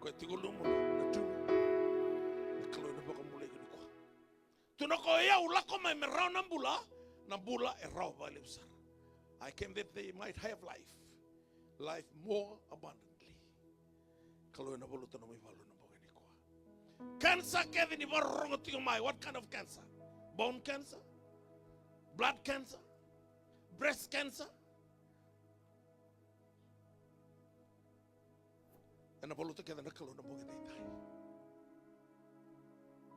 Koya tiko loma na tumor. Na Kalou ena vakabulai iko nikua. Tukuna o koya, au lako mai me rawa na bula, na bula e rawa vakalevu sara. I came that they might have life, life more abundantly. Kalou ena valuta na nomu ivalu ena bogi nikua. Cancer kece ni vakarorogo tiko mai, what kind of cancer? Bone cancer? Blood cancer? Breast cancer? Ena valuta kece na Kalou na bogi daidai.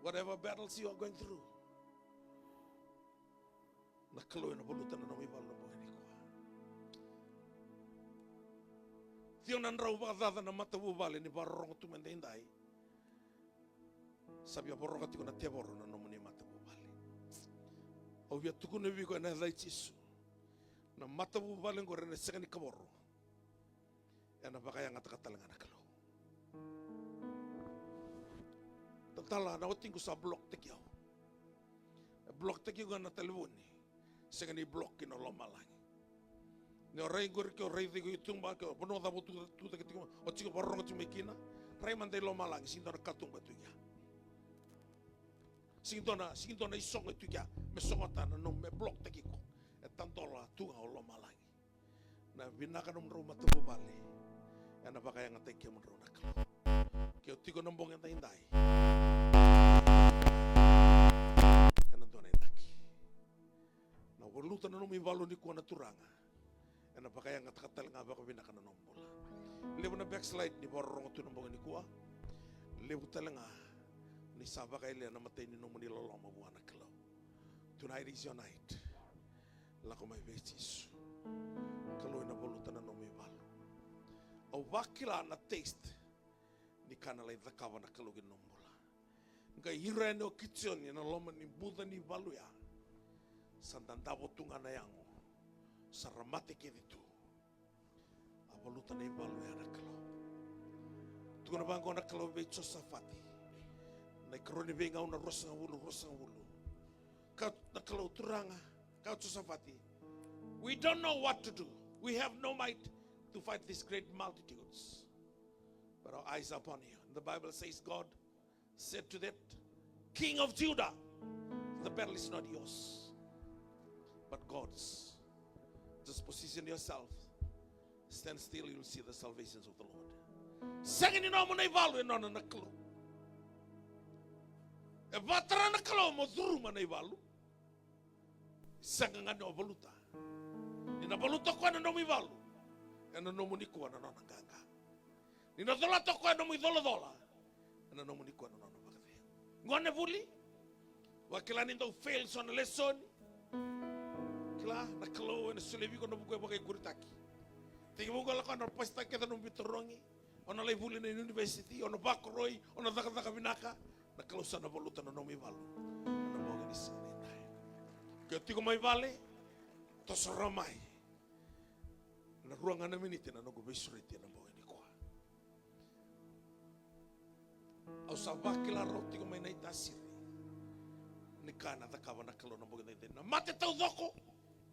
Whatever battles you are going through, na Kalou ena valuta na nomu ivalu na bogi nikua. Ciwa na drau vakacaca na matavuvale ni vakarorogo tu mai daidai. Sa via voroka tiko na tevoro na nomuni matavuvale. Au via tukuna vei iko ena yaca i Jisu, na matavuvale oqori ena sega ni kavoro. Ena vakayagataka tale ga na Kalou. Tatala, na watiqu sa block taki au. E block taki au ga na talevoni. Sega ni block ki na lomalagi. Ni o rai qori ke o raica iko i tuba, ke o vanua cava o tu, tutaki tiko, o tiko vakarorogo tiko mai kina. Rai mada i lomalagi, sega ni dua na katuba e tu i kea. Sega ni dua na, sega ni dua na isogo e tu i kea me sogota na nomu, me block taki iko. E tadola tu ga o lomalagi. Na vinaka nomudrau matavuvale, ena vakayagataki kemudrau na Kalou. Ke o tiko na bogi daidai, ena dua na inaki. Na valuta na nomu ivalu nikua na Turaga, ena vakayagataka tale ga vakavinaka na nomu bula. Levu na backslide ni vakarorogo tu na bogi nikua. Levu tale ga ni sa vakayalia na imatai ni nomuni loloma vua na Kalou. Tonight is your night. Lako mai vei Jisu. Kalou ena valuta na nomu ivalu. Au vakila na taste ni ka ena lai cakava na Kalou ki na nomu bula. Qai ira yani o Kitioni ena loma ni buca ni valu ya. Sa dadavo tu ga na yago. Sa ra mate kece tu. A valuta na ivalu ya na Kalou. Tukuna vaqo na Kalou vei Josafati. Na ikarua ni Veigauna ruasagavulu, ruasagavulu. Kaya na Kalou, Turaga, kaya o Josafati, we don't know what to do. We have no might to fight these great multitudes. But our eyes are upon you. The Bible says God said to that king of Judah, the battle is not yours, but God's. Just position yourself. Stand still, you'll see the salvations of the Lord. Sega ni nomu na ivalu, e nona na Kalou. E vakatara na Kalou mo curuma na ivalu. Sega ga ni o valuta. Ni na valuta o koya na nomu ivalu, ena nomu nikua na nona qaqa. Ni na colata o koya na nomu icolacola, ena nomu nikua na nona vakacegu. Gone vuli, vakila ni dau fail so na lesoni. Kila na Kalou ena solia vei iko na vuku e vakaikuritaki. Tekivu qo lako na pasitaki kece na nomu veitarogi. O na lai vuli na university, o na vakoroi, o na cakacaka vinaka. Na Kalou sa na valuta na nomu ivalu ena bogi ni siga nidai. Ke o tiko mai vale, toso rawa mai. Na rua ga na miniti na noqu veisureti ena bogi nikua. Au sa vakila rawa tiko mai na iTasiri ni ka ena cakava na Kalou na bogi daidai. Na mate taucoko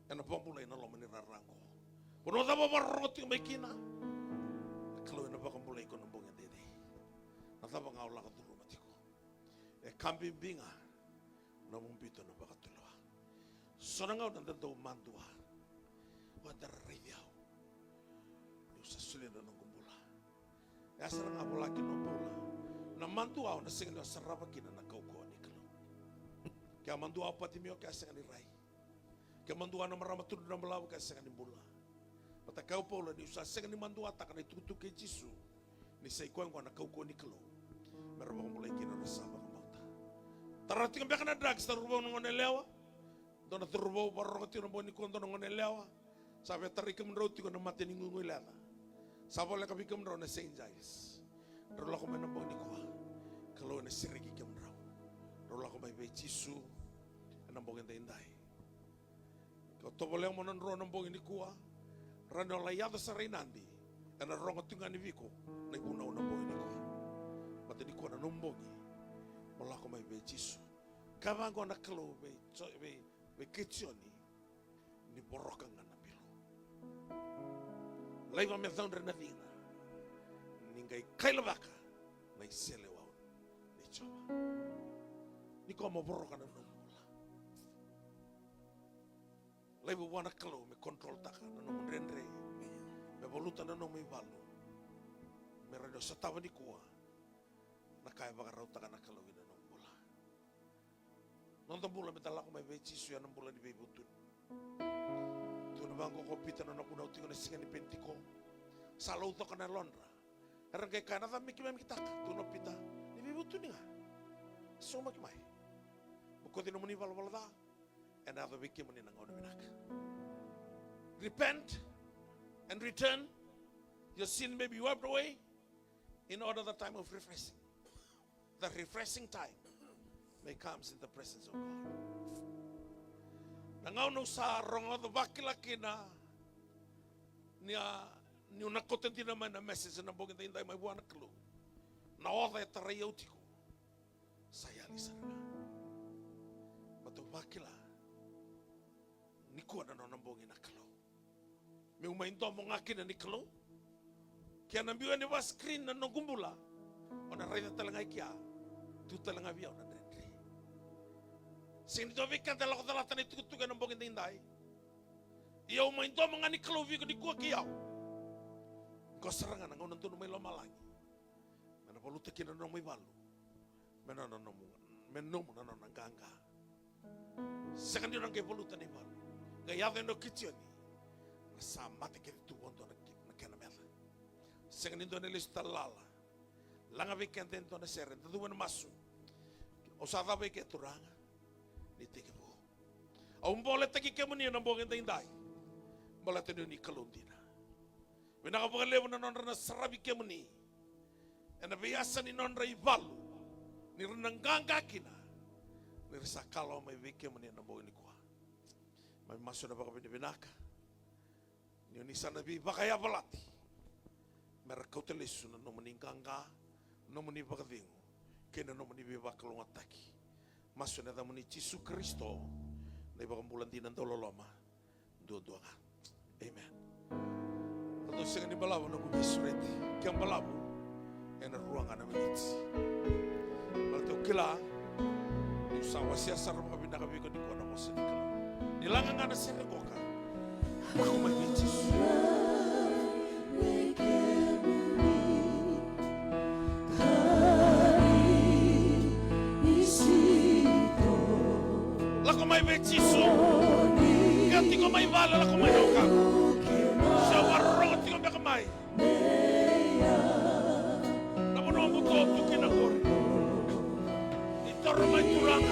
ena vakabulai na loma ni rara qo. Vanua cava o vakarorogo tiko mai kina, na Kalou ena vakabulai iko na bogi daidai. Na cava ga o lako curuma tiko, e ka bibi ga nomu biuta na vakatulewa. So na gauna da dau madua, o da raici au, niu sa solia na noqu bula. E a sara ga vola kina o Paula, na madua o na sega ni o sarava kina na kaukauwa ni Kalou. Ke a madua o Patimio, ke a sega ni rai. Ke madua na marama tudru na balavu, ke a sega ni bula. Vata kaya o Paula, niu sa sega ni maduataka na itukutuku kei Jisu, ni sa i koya oqo na kaukauwa ni Kalou me ra vakabulai kina, ra sa vakabauta. Tara tiko beka na drugs, tara vou na gone yalewa. Dua na cauravou vakarorogo tiko na bogi nikua, dua na gone yalewa. Sa via tarai kemudrau tiko na mate ni guiguileca. Sa voleka vei kemudrau na Saint Giles. Drau lako mai na bogi nikua. Kalou ena sereki kemudrau. Drau lako mai vei Jisu ena bogi daidai. Ke o tovolea mo na dro na bogi nikua, rawa ni o lai yaco sara i Nadi, ena rogo tiko ga ni vei iko na ivunau na bogi nikua. Baleta nikua na nomu bogi mo lako mai vei Jisu. Kaya vaqo na Kalou vei Jo-, vei, vei Kitioni, ni voroka ga na bilo. Laiva me caudre na cina, ni qai kailavaka na iseleiwau nei Jiova. Nikua mo voroka na nomu Draivu vua na Kalou me controltaka na nomu dredre, me valuta na nomu ivalu, me rawa ni o sotava nikua na ka e vakarautaka na Kalou ina nomu bula. Noda bula me da lako mai vei Jisu ena bula ni veivutuni. Tukuna vaqo ko Pita na nona vunau tiko na siga ni Penitiko. Sa laucoka na yalodra. Era qai kaya, na cava me keimami kitaka? Tukuna o Pita, ni veivutuni ga. Saumaki mai. Bokoci nomuni valavala ca. Ena yaco vei kemuni na gauna vinaka. Repent and return. Your sin may be wiped away in order the time of refreshing. The refreshing time may comes in the presence of God. Na gauna au sa rogoca vakila kina ni a, niu na kauta dina mai na message na bogi daidai mai vua na Kalou. Na oca e tarai au tiko. Sa yali sara ga. Baleta au vakila nikua na nona bogi na Kalou. Meu mai domo ga kina ni Kalou. Ke na biu yani va screen na noqu bula, o na raica tale ga i kea, tu tale ga vei au na dredre. Sega ni dua vei keda e lako calata na itukutuku ena bogi daidai. Ia au mai domo ga ni Kalou vei iko nikua kei au. Qo sara ga na gauna donu mai lomalagi. Me na valuta kina na nomu ivalu. Me na, na nomu, me nomu na nona qaqa. Sega ni o na qai valuta na ivalu. Qai yaco yani o Kitioni. Na sa mate kece tu vakadua na ke-, na kena meca. Sega ni dua na lesu tale lala. Laga vei keda e dua na sere, da cuva na masu. Au sa cava i ke Turaga. Ni tekivu. Au boletaki kemuni ena bogi daidai. Baleta ni o ni Kalou dina. Vinaka vakalevu na nodra na saravi kemuni ena veiyasa ni nodra ivalu, ni ra na qaqa kina ni ra sa kalawa mai vei kemuni ena bogi nikua. Mai masu ena vakavinavinaka ni o ni sa na veivakayavalati me ra kauta lesu na nomuni qaqa, nomuni vakacegu kei na nomuni veivakalougatataki. Masu ena yacamuni Jisu Karisito, na iVakabula dina dauloloma duadua ga. Amen. Au sega ni balavu na noqu veisureti. Ke balavu ena rua ga na miniti. Baleta au kila niu sa wasea sara vakavinaka vei iko nikua na vosa ni Kalou. Ni laga ga na sere qoka. Lako mai vei Jisu. Lako mai vei Jisu. Ke tiko mai vale, lako mai na wekaqu. Se o vakarorogo tiko beka mai. Na vanua buto tu kina qori. Ni toro mai Turaga.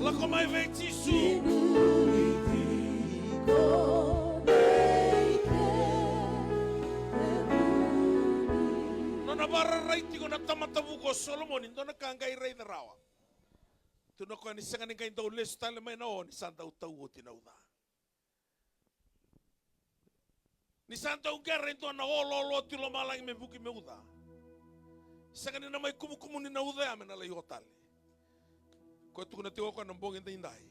Lako mai vei Jisu. Nona vakararai tiko na tamata vuku o Solomoni, dua na ka qai raica rawa. Tukuna o koya ni sega ni qai dau lesu tale mai na o ni sa dau tau oti na uca. Ni sa dau qera e dua na o loaloa tu i lomalagi me vuki me uca. Sega ni na mai kumukumuni na uca ya me na lai o tale. Koya tukuna tiko o koya na bogi daidai,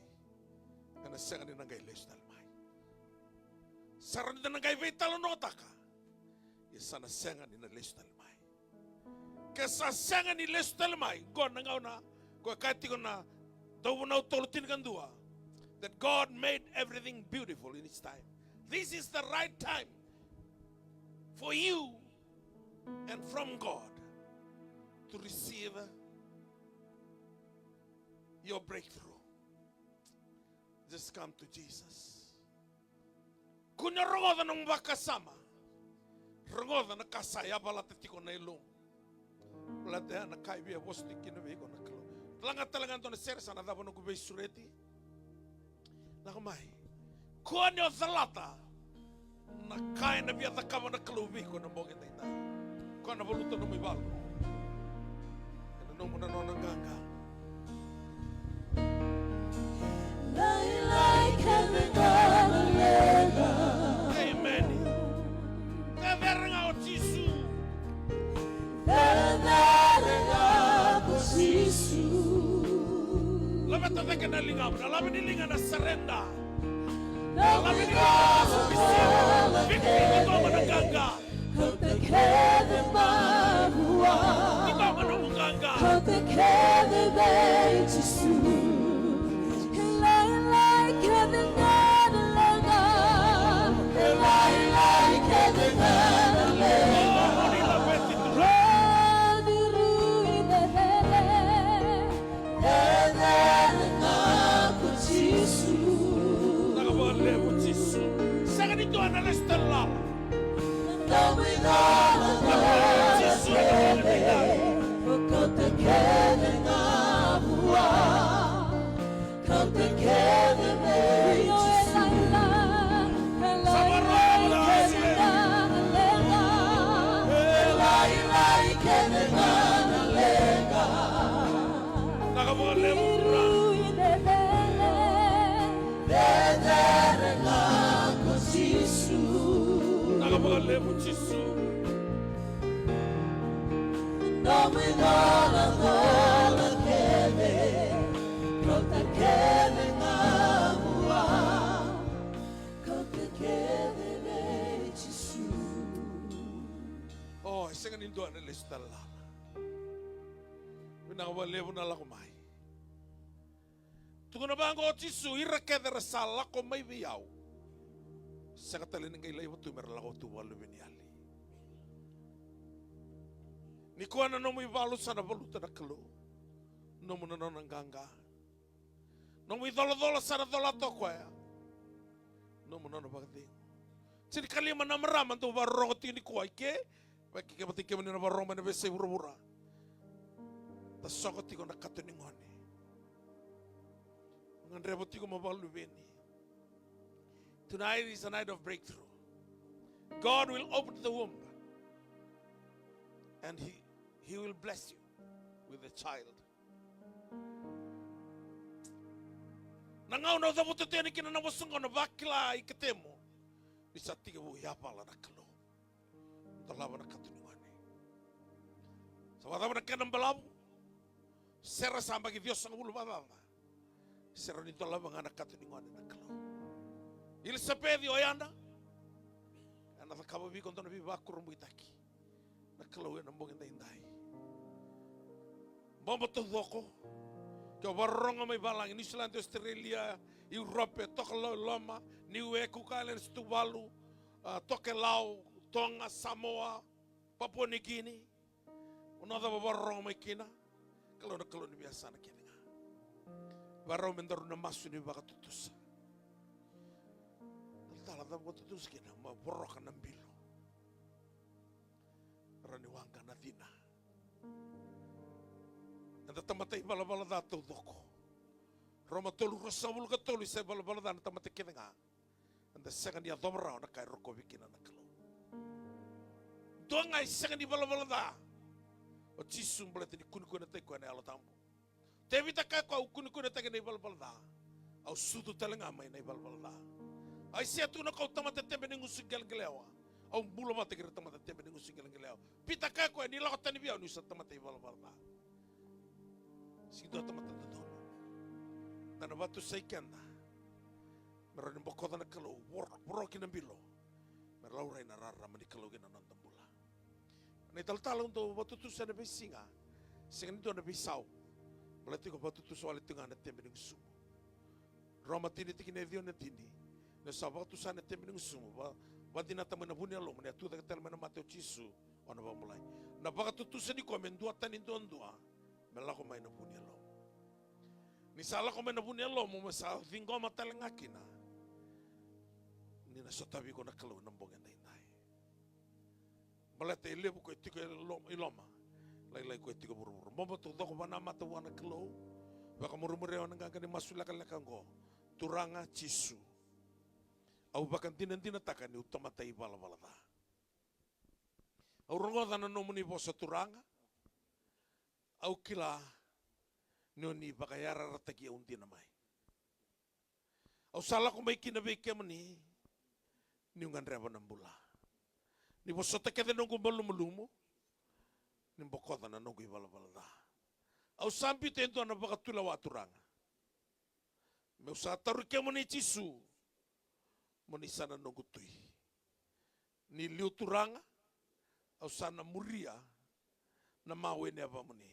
ena sega ni na qai lesu tale mai. Sa rawa ni da na qai veitalanoataka, ia sa na sega ni na lesu tale mai. Ke sa sega ni lesu tale mai, qo na gauna, ko e kaya tiko na Dauvunau tolu tinikadua, that God made everything beautiful in His time. This is the right time for you and from God to receive your breakthrough. Just come to Jesus. Kua ni rogoca nomu vakasama. Rogoca na ka sa yavalata tiko na yalomu. Baleta ya na ka e via vosa tiko kina vei iko na Kalou. Laga tale ga dua na sere, sa na cava noqu veisureti. Lako mai. Kua ni o calata na ka ena via cakava na Kalou vei iko na bogi daidai. Koya na valuta nomu ivalu. Ena Nomu na nona qaqa. Lailai kece ga na leqa. Amen. Cecere ga o Jisu. Cecere ga ko Jisu. Laveta cake na ligamu, na lave ni liga na surrender. Na lave ni liga na submission. Victory, ni nomu na qaqa. Kauta kece mai vua. Ni nomu na qaqa. Kauta kece vei Jisu. Lailai kece ga na leqa. Lailai kece ga na leqa. Rau ni rui cecere. Cecere ga ko Jisu. Vinaka vakalevu Jisu. Sega ni dua na lesu tale lala. Nomu idola, Jisu, e na kece, o kauta kece ga vua. Kauta kece vei Jisu. Sa vakarau na lesu. E lailai kece ga na leqa. Vinaka vakalevu. Cecere ga ko Jisu. Vinaka vakalevu Jisu. Nomu idola, dola kece. Kauta kece ga vua. Kauta kece vei Jisu. O, e sega ni dua na lesu tale lala. Vinaka vakalevu na lako mai. Tukuna vaqo o Jisu, ira kece era sa lako mai vei au, sega tale ni qai laiva tu me ra lako tu vakaluveni yali. Nikua na nomu ivalu sa na valuta na Kalou. Nomu na nona qaqa. Nomu icolacola sa na colata o koya. Nomu na nona vakacegu. Tinikalima na marama dau vakarorogo tiko nikua i ke. Vei kemuni, kemuni na vakarorogo mai na veiyasai vuravura. Tasoko tiko na kato ni gone. Gadreva tiko mo vakaluveni. Tonight is a night of breakthrough. God will open the womb and he, he will bless you with a child. Na gauna au cavuta tu yani kina na vosa oqo, na vakila i ketemu ni sa tekivu yavala na Kalou. Dolava na kato ni gone. Sa vakacava na kena balavu? Sera sa yabaki ciwasagavulu vakacaca. Sera ni dolava ga na kato ni gone na Kalou. Ilisapeci o yada, ena cakava vei iko dua na veivakurabuitaki na Kalou ena bogi daidai. Bobo taucoko. Ke o vakarorogo mai valagi, Niusiladi, Australia, Europe, Tokelau, Loma, Niue, Cook Islands, Tuvalu, a, Tokelau, Toga, Samoa, Papua New Guinea. O na cava vakarorogo mai kina, Kalou na Kalou ni veiyasana kece ga. Vakarau me daru na masu ni vakatutusa. Talatala, cava vakatutusa kina? Mo voroka na bilo. Rawa ni waqa na cina. Eda tamata ivalavala ca taucoko. Roma tolu, ruasagavulu ka tolu, e sa ivalavala ca na tamata kece ga. Eda sega ni yacova rawa na ka e rokovi kina na Kalou. Dua ga e sega ni valavala ca, o Jisu, baleta ni kunekunetaki koya na Yalo Tabu. Tevita kaya koya, au kunekunetaki na ivalavala ca, au sucu tale ga mai na ivalavala ca. Aisea tukuna koya, au tamata tebe ni gusu qeleqelewa, au bula vata kei ira tamata tebe ni gusu qeleqelewa. Pita kaya koya, ni lako tani vei au niu sa tamata ivalavala ca. Sega ni dua tamata dodonu. Da na vakatusai keda me rawa ni bokoca na Kalou, voro-, voroki na bilo, me ra laurai na rarama ni Kalou kina noda bula. Na italatala au dau vakatutusa ena veisiga, sega ni dua na veisau. Baleta iko vakatutusa wale tiko ga na tebe ni gusumu. Roma tini, tikina e ciwa, na tini. Ni o sa vakatusa na tebe ni gusumu, va-, vakadinata mai na vu ni yalomu ni a tucake tale mai na mate o Jisu, o na vakabulai. Na vakatutusa nikua me duatani duadua, me lako mai na vu ni yalomu. Ni sa lako mai na vu ni yalomu, me sa ciqoma tale ga kina ni na sotavi iko na Kalou na bogi daidai. Baleta e levu ko e tiko e lo-, i loma, lailai ko e tiko e vuravura. Bobo taucoko, vakanamata vua na Kalou. Vakamurimuri ena qaqa ni masu lekaleka oqo. Turaga Jisu, au vakadinadinataka niu tamata ivalavala ca. Au rogoca na nomuni vosa, Turaga. Au kila ni o ni vakayarayarataki au dina mai. Au sa lako mai kina vei kemuni niu gadreva na bula. Ni vosota kece noqu malumalumu, ni bokoca na noqu ivalavala ca. Au sa biuta e dua na vakatulewa, Turaga. Me'u sa tauri kemuni Jisu, mo ni sa na noqu Tui. Ni liu Turaga, au sa na muria na mawe ni yavamuni.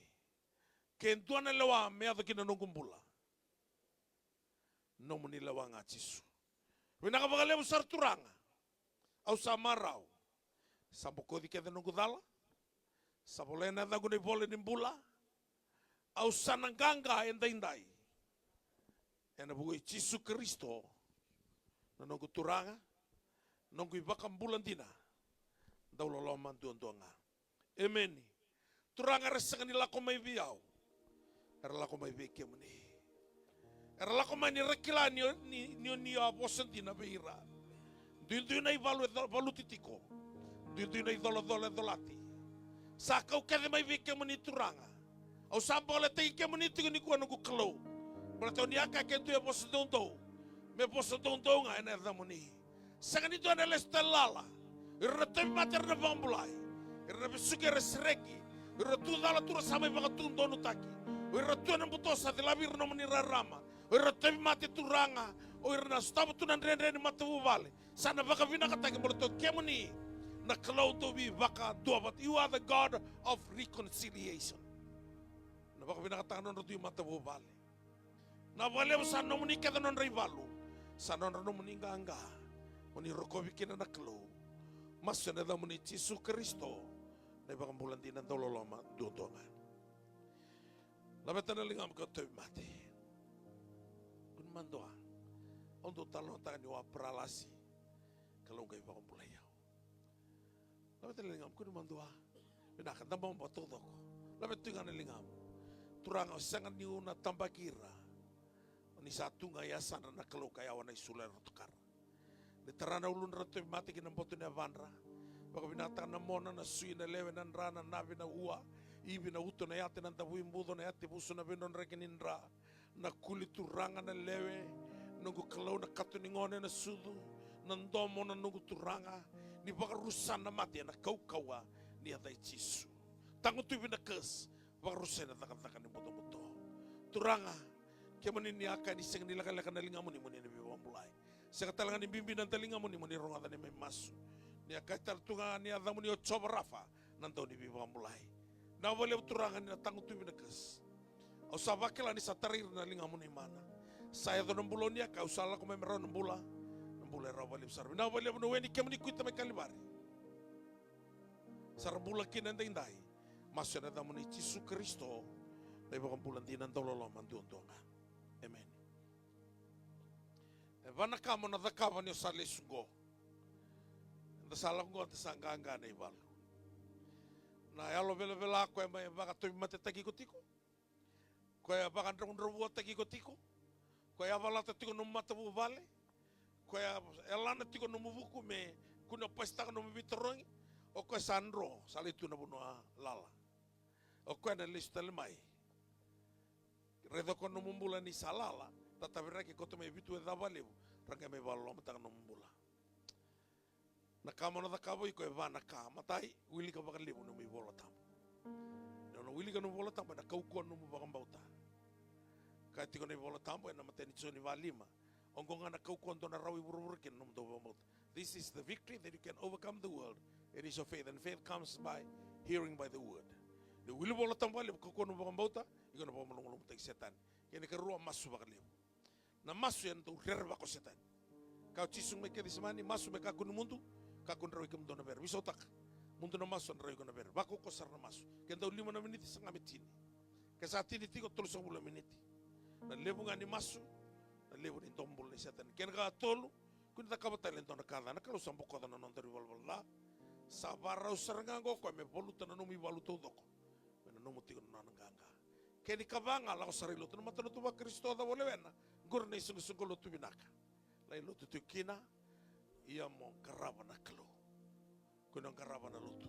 Ke dua na lewa me yaco ki na noqu bula, nomuni lewa ga Jisu. Vinaka vakalevu sara Turaga. Au sa marau. Sa bokoci kece noqu cala. Sa volai ena yacaqu na ivola ni bula. Au sa na qaqa edaidai ena vuku i Jisu Karisito, na noqu Turaga, noqu iVakabula dina, dauloloma duadua ga. Emeni. Turaga, era sega ni lako mai vei au, era lako mai vei kemuni. Era lako mai ni ra kila ni, ni, ni, ni a vosa dina vei ira. Duidui na ivalu e co-, valuti tiko. Duidui na icolacola e colati. Sa kau kece mai vei kemuni Turaga. Au sa boletaki kemuni tiko nikua noqu Kalou. Baleta o ni a kaya ke dua e vosa doudou, me vosa doudou ga ena yacamuni. Sega ni dua ena lesu tale lala. O ira na tauvimate era na vakabulai. O ira na vesuki era sereki. O ira na tu cala tu ra sa mai vakatudonutaki. O ira na tu ena buto sa cilavi ira nomuni rarama. O ira na tauvimate Turaga. O ira na sotava tu na dredre ni matavuvale. Sa na vakavinakataki baleta o kemuni na Kalou dau veivakaduavata. You are the God of reconciliation. Na vakavinakataka na nodra dui matavuvale. Na vakalevu sa nomuni kece nodra ivalu. Sa nodra nomuni qaqa. Mo ni rokovi kina na Kalou. Masu ena yacamuni Jisu Karisito, na iVakabula dina dauloloma duadua ga. Laveta na ligamu ka tauvimate. Kua ni madua. Au dau talanoataka niu a paralasi. Kalou qai vakabulai au. Laveta na ligamu, kua ni madua. Vinaka, dabobo taucoko. Laveta tu ga na ligamu. Turaga, au sega niu na tabaki ira. O ni sa tu ga e yasadra na Kalou ka yawa na isulu era tukara. Ni tara na uludra na tauvimate ki na boto ni yavadra. Vakavinakataka na mona, na sui, na lewe, na dra, na navi, na ua, ivi, na uto, na yate, na davui buco, na yate vuso, na veidrodrake ni dra. Na kuli Turaga, na lewe, noqu Kalou, na kato ni gone, na sucu, na domo, na noqu Turaga, ni vakarusa na mate ena kaukauwa ni yaca i Jisu. Tagutuvi na curse, vakarusai na cakacaka ni butobuto. Turaga, kemuni ni a kaya ni sega ni lekaleka na ligamuni mo ni na veivakabulai. Sega tale ga ni bibi na daligamuni mo ni rogoca na neimami masu. Ni a kaya tale tu ga ni yacamuni o Jiova Rafa, na dau ni veivakabulai. Vinaka vakalevu Turaga ni na tagutuvi na curse. Au sa vakila ni sa tarai ira na ligamuni mana. Sa yaco na bula o ni a kaya, au sa lako mai me rawa na bula. Na bula e rawa vakalevu sara. Vinaka vakalevu na we ni kemuni kuita mai Kalivari. Sa ra bula kina edaidai. Masu ena yacamuni Jisu Karisito, na iVakabula dina dauloloma duadua ga. Emeni. E va na ka mo na cakava ni o sa lesu qo. Eda sa lako qo, eda sa qaqa na ivalu. Na yalo velavela koya mai vakatauvimatetaki iko tiko. Koya vakadravudravutaki iko tiko. Koya yavalata tiko nomu matavuvale. Koya yalana tiko nomu vuku me kua ni pasitaka nomu veitarogi. O koya sa dro, sa lai tu na vanua lala. O koya na lesu tale mai. Raica ko nomu bula ni sa lala, tataviraki koto mai vitu e cava levu, ra qai mai vakalolomataka nomu bula. Na ka mo na cakava iko e va na ka, matai, wilika vakalevu nomu iVola Tabu. Ni o na wilika nomu iVola Tabu, ena kaukauwa nomu vakabauta. Kaya tiko na iVola Tabu, ena matai ni Joni va lima, oqo ga na kaukauwa dou na rawa i vuravura kina, nomu dau vakabauta. This is the victory, that you can overcome the world. It is your faith, and faith comes by hearing by the word. Ni wili Vola Tabu vakalevu, kaukauwa nomu vakabauta, iko na vakamalumalumutaki Setani. Kena ikarua, masu vakalevu. Na masu ena dau rerevaka o Setani. Kaya o Jisu mai Kecisemani, masu me kakua ni mudu, kakua ni rawai kemudou na vere. Veisautaka, mudu na masu, ena rawai iko na vere. Vakaukauwa sara na masu. Ke dau lima na miniti, saga me tini. Ke sa tini tiko, tolusagavulu na miniti. Na levu ga ni masu, na levu ni domobula nei Setani. Kena ikatolu, kua ni cakava tale e dua na ka ca, na Kalou sa bokoca na nodaru ivalavala ca. Sa vakarau sara ga oqo o koya me valuta na nomu ivalu taucoko. Me nanuma tiko na nona qaqa. Kena ikava ga, lako sara i lotu, na matalotu vaKarisito, cava o lewena, qori na isoqosoqo lotu vinaka. Lai lotu tiko kina, ia mo qarava na Kalou. Kua ni qarava na lotu.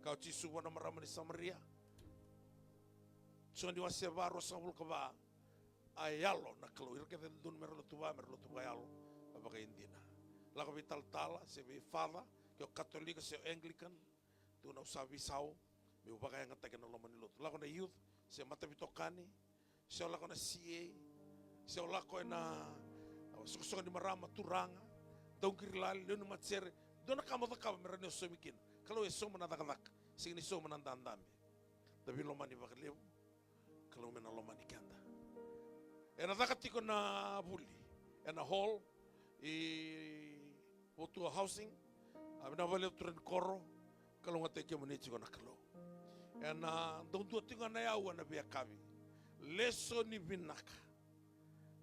Kaya o Jisu vua na marama ni Samaria, Joni wase va, ruasagavulu ka va. A yalo na Kalou. Ira kece e dodonu me ra lotu va, me ra lotu vakayalo, vakaidina. Lako vei talatala, se vei father, ke o Katolika, se o Anglican, tukuna au sa veisau meu vakayagataki ena loma ni lotu. Lako na youth, se mataveitokani, se o lako na C A, se o lako ena, a, soqosoqo ni marama, turaga, dauqiri lali, lewe ni matasere, dua na ka mo cakava me rawa ni o saumi kina. Kalou e sauma na cakacaka, sega ni sauma na dadabe. Da veilomani vakalevu. Kalou me na lomani keda. Ena caka tiko na vuli ena hall i Votua Housing. A, vinaka vakalevu turaga ni koro. Kalougata kemuni tiko na Kalou. Ena dau dua tiko ga na yau ena veiyakavi. Lesoni vinaka.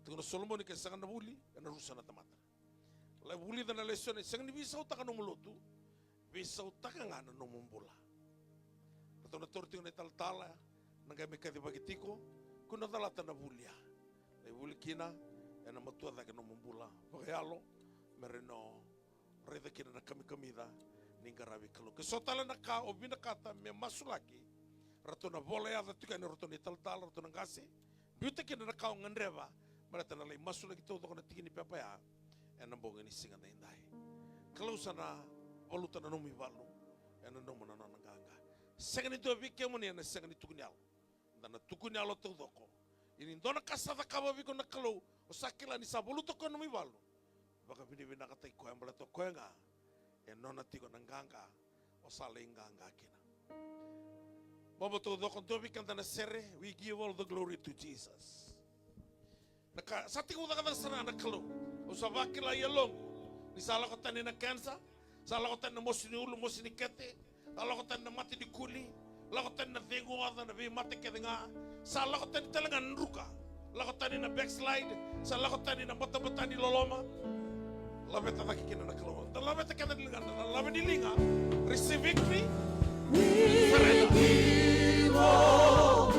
Tukuna o Solomoni, ke sega na vuli, ena rusa na tamata. Lai vulica na lesoni, sega ni veisautaka nomu lotu, veisautaka ga na nomu bula. Ratou na taura tiko na italatala na qai mai kacivaki tiko, kua ni calata na vuli ya. Lai vuli kina, ena matua cake nomu bula vakayalo, me rawa ni o raica kina na kamikamica ni qaravi Kalou. Ke so tale na ka o vinakata me masulaki, ratou na vola yaca tiko yani o ratou na italatala, ratou na qase, biuta kina na ka o gadreva, baleta na lai masulaki taucoko na tiki ni pepa ya ena bogi ni siga daidai. Kalou sa na valuta na nomu ivalu ena nomu na nona qaqa. Sega ni dua vei kemuni ena sega ni tukuni yalo. Da na tukuni yalo taucoko. Ia ni dua na ka sa cakava vei iko na Kalou, o sa kila ni sa valuta koya na nomu ivalu. Vakavinavinakataki koya baleta o koya ga e nona tiko na qaqa o sa lai qaqa kina. Bobo taucoko, dua vei keda na sere, we give all the glory to Jesus. Na ka sa tiko cakacaka sara na Kalou. Au sa vakila i yaloqu ni sa lako tani na cancer, sa lako tani na mosi ni ulu, mosi ni kete, sa lako tani na mate ni kuli, lako tani na cegu oca, na veimate kece ga, sa lako tani tale ga na druka, lako tani na backslide, sa lako tani na batabata ni loloma. Laveta cake kina na Kalou. Da laveta kece na ligana, na lave ni liga. Receive victory. We give all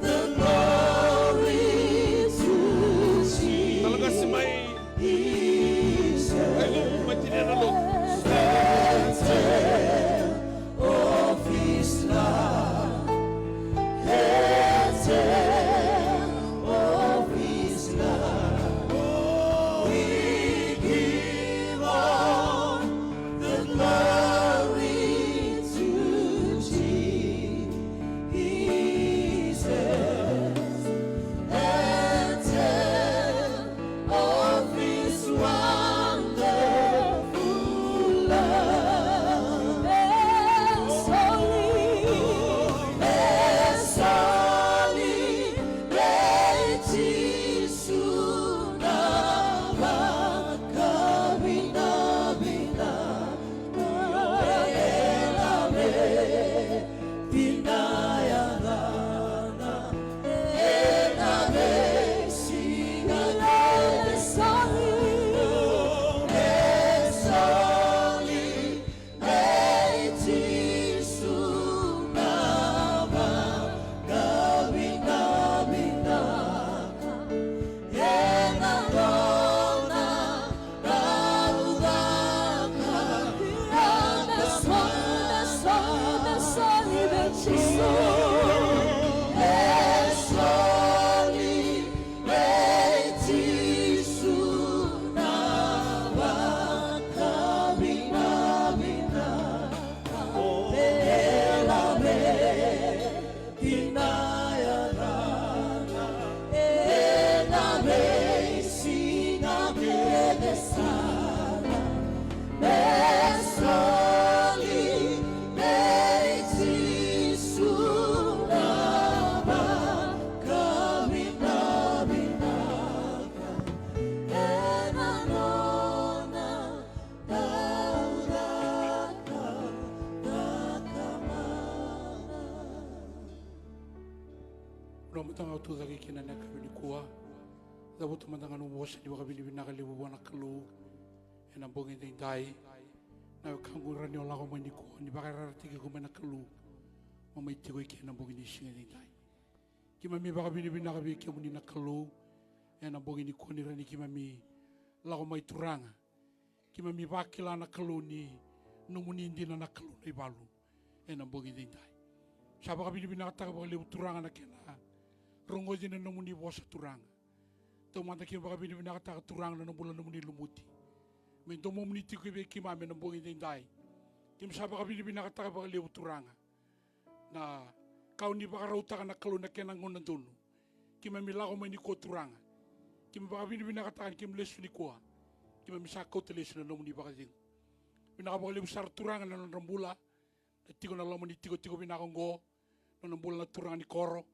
the glory to Jesus. Talagasi mai. He's the center of his love. Center of his love. We give all the glory to Jesus. And tell of his wonderful love. E soli, e soli, vei Jisu na vakavinavinaka. E lave, dina yacana, ena veisiga kece. E soli, e soli, vei Jisu na vakavinavinaka. Ena nona raucaka, na soli, na soli, na soli vei Jisu. E soli vei Jisu na vakavinavinaka. E lave, dina yacana, ena veisiga kece sara. E soli vei Jisu na vakavinavinaka. Ena nona raucaka, raucaka mana. Vinaka mada ga au tucake kina ena yakavi nikua. Cavuta mada ga nomu vosa ni vakavinavinaka levu vua na Kalou ena bogi daidai. Na wekaqu, rawa ni o lako mai nikua, ni vakayarayarataki iko mai na Kalou, mo mai tiko eke ena bogi ni siga daidai. Keimami vakavinavinaka vei kemuni na Kalou ena bogi nikua, ni rawa ni keimami lako mai, Turaga. Keimami vakila na Kalou ni nomuni dina na Kalou na ivalu ena bogi daidai. Sa vakavinavinakataka vakalevu, Turaga, na kena rogoci na nomuni vosa Turaga. Taumada keimami vakavinavinakataka Turaga na bula nomuni lumuti me domomuni tiko vei keimami ena bogi edaidai. Keimami sa vakavinavinakataka vakalevu Turaga na ka oni vakarautaka na Kalou na kena gauna donu. Keimami lako mai nikua Turaga. Keimami vakavinavinakataka ni keimami lesu nikua. Keimami sa kauta lesu na nomuni vakacegu. Vinaka vakalevu sara Turaga na nodra bula na tiko na loma ni tikotiko vinaka oqo, nona bula na turaga ni koro,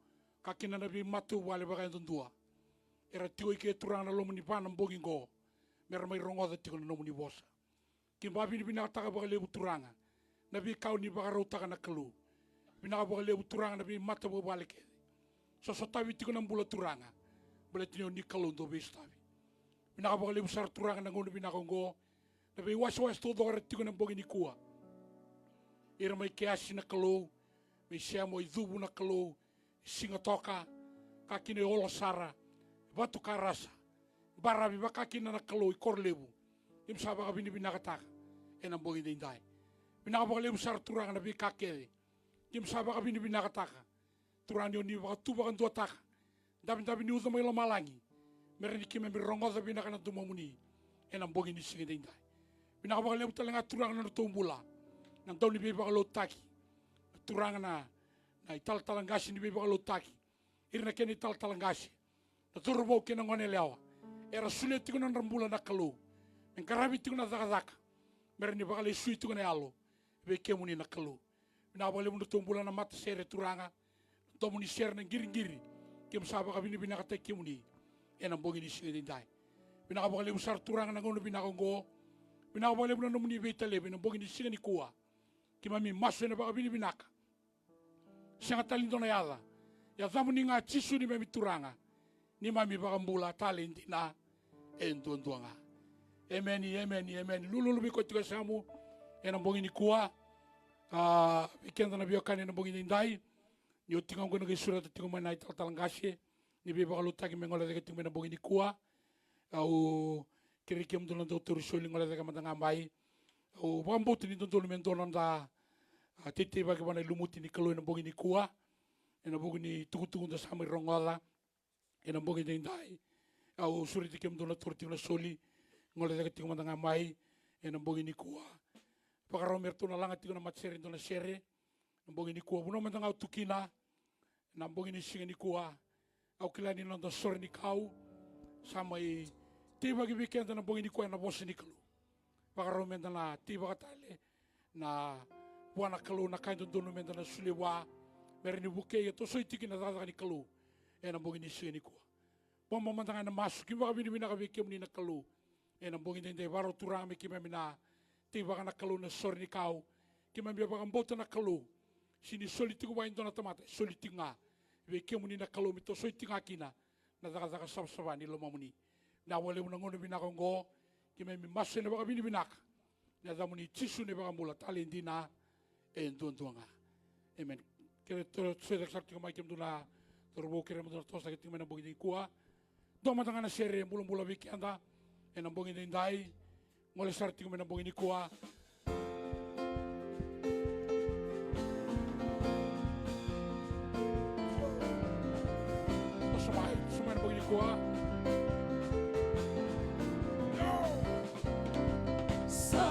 ka kina na veimatavuvale vakayadudua. Era tiko i ke Turaga na loma ni va na bogi oqo, mera mai rogoca tiko na nomuni vosa. Keimami vakavinavinakataka vakalevu Turaga na veika oni vakarautaka na Kalou. Vinaka vakalevu Turaga na veimatavuvale kece. Sosotavi tiko na bula Turaga, baleta ni oni Kalou dau veisotavi. Vinaka vakalevu sara Turaga na gauna vinaka oqo, na veiwasewase taucoko era tiko ena bogi nikua. Ira mai Keasi na Kalou, mai Semo, i Cuvu na Kalou, i Sigatoka, ka kina i Olosara, i Vatukarasa, i Baravi, vaka kina na Kalou i Korolevu. Keimami sa vakavinavinakataka ena bogi edaidai. Vinaka vakalevu sara Turaga na veika kece. Keimami sa vakavinavinakataka Turaga ni oni vakatu vakaduataka davidavi ni uca mai lomalagi, mera ni keimami rogoca vinaka na domomuni ena bogi ni siga edaidai. Vinaka vakalevu tale ga Turaga na nodratou bula na dau ni veivakalotutaki, na Turaga na, na italatala qase ni veivakalotutaki, ira na kena italatala qase, na cauravou kei na gone yalewa, era solia tiko na nodra bula na Kalou me qaravi tiko na cakacaka, mera ni vakalesui tiko na yalo vei kemuni na Kalou. Vinaka vakalevu na nodratou bula na matasere Turaga, na domo ni sere, na qiriqiri. Keimami sa vakavinavinakataki kemuni ena bogi ni siga edaidai. Vinaka vakalevu sara Turaga na gauna vinaka oqo. Vinaka vakalevu na nomuni veitalevi ena bogi ni siga nikua. Keimami masu ena vakavinavinaka. Sega tale ni dua na yaca, yacamuni ga Jisu neimami Turaga, neimami iVakabula talei dina e duadua ga. Emeni, emeni, emeni. Lululu vei koya tiko e yasamu ena bogi nikua. A, vei keda na veiwekani ena bogi edaidai, ni oti ga oqo na qai sureta tiko mai na italatala qase ni veivakalotutaki me gole cake tiko mai na bogi nikua. Au kerei kemudou na dauturu soli gole cake mada ga mai. Au vakabauta ni dodonu me dua na noda, a, teitei vaki vua na ilumuti ni Kalou ena bogi nikua, ena vuku ni tukutuku da sa mai rogoca ena bogi edaidai. Au sureti kemudou na toro tiko na soli, gole cake tiko mada ga mai ena bogi nikua. Vakarau me ratou na laga tiko na matasere e dua na sere na bogi nikua. Vanua mada ga o tu kina na bogi ni siga nikua. Au kila ni noda sore ni kau sa mai teivaki vei keda na bogi nikua ena vosa ni Kalou. Vakarau meda na teivaka tale na vua na Kalou na ka e dodonu meda na solia vua, me rawa ni vukei, e tosoi tiko na cakacaka ni Kalou ena bogi ni siga nikua. Bobo mada ga ena masu. Keimami vakavinavinaka vei kemuni na Kalou ena bogi edaidai. Vakarau Turaga me keimami na teivaka na Kalou na sore ni kau. Keimami vakabauta na Kalou, se ni soli tiko vua e dua na tamata, e soli tiko ga vei kemuni na Kalou, me tosoi tiko ga kina na cakacaka savasava ni lomamuni. Vinaka vakalevu na gauna vinaka oqo. Keimami masu ena vakavinavinaka ena yacamuni Jisu na iVakabula talei dina e duadua ga. Emeni. Kerea, tosoi cake sara tiko mai kemudou na cauravou, kerea mudou na toso cake tiko mai na bogi nikua. Dua mada ga na sere bulabula vei keda ena bogi edaidai. Gole sara tiko mai na bogi nikua. Toso mai, toso mai na bogi nikua. Sa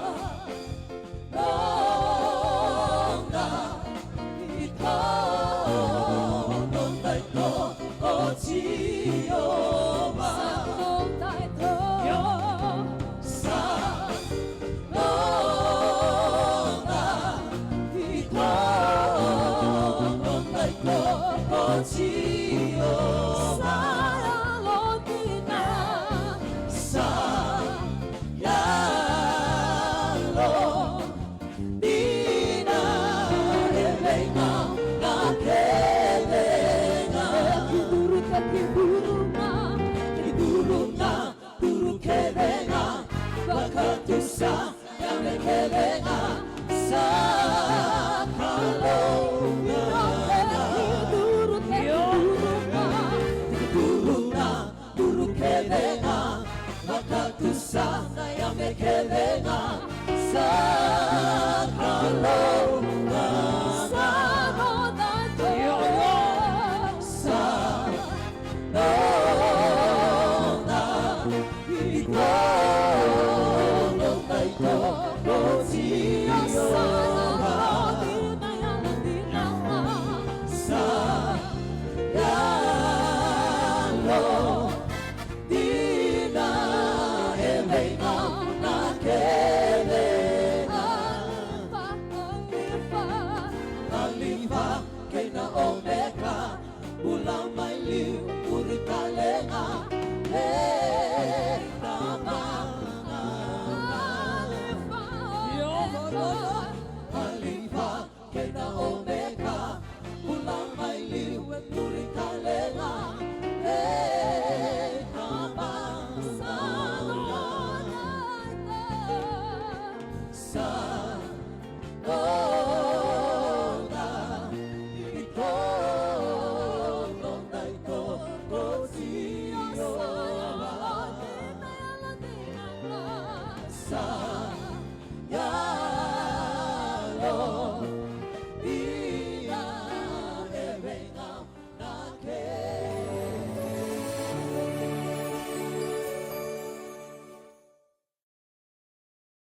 noda itovo, noda itovo o Jiova. Sa noda itovo. Sa noda itovo, noda itovo o Jiova.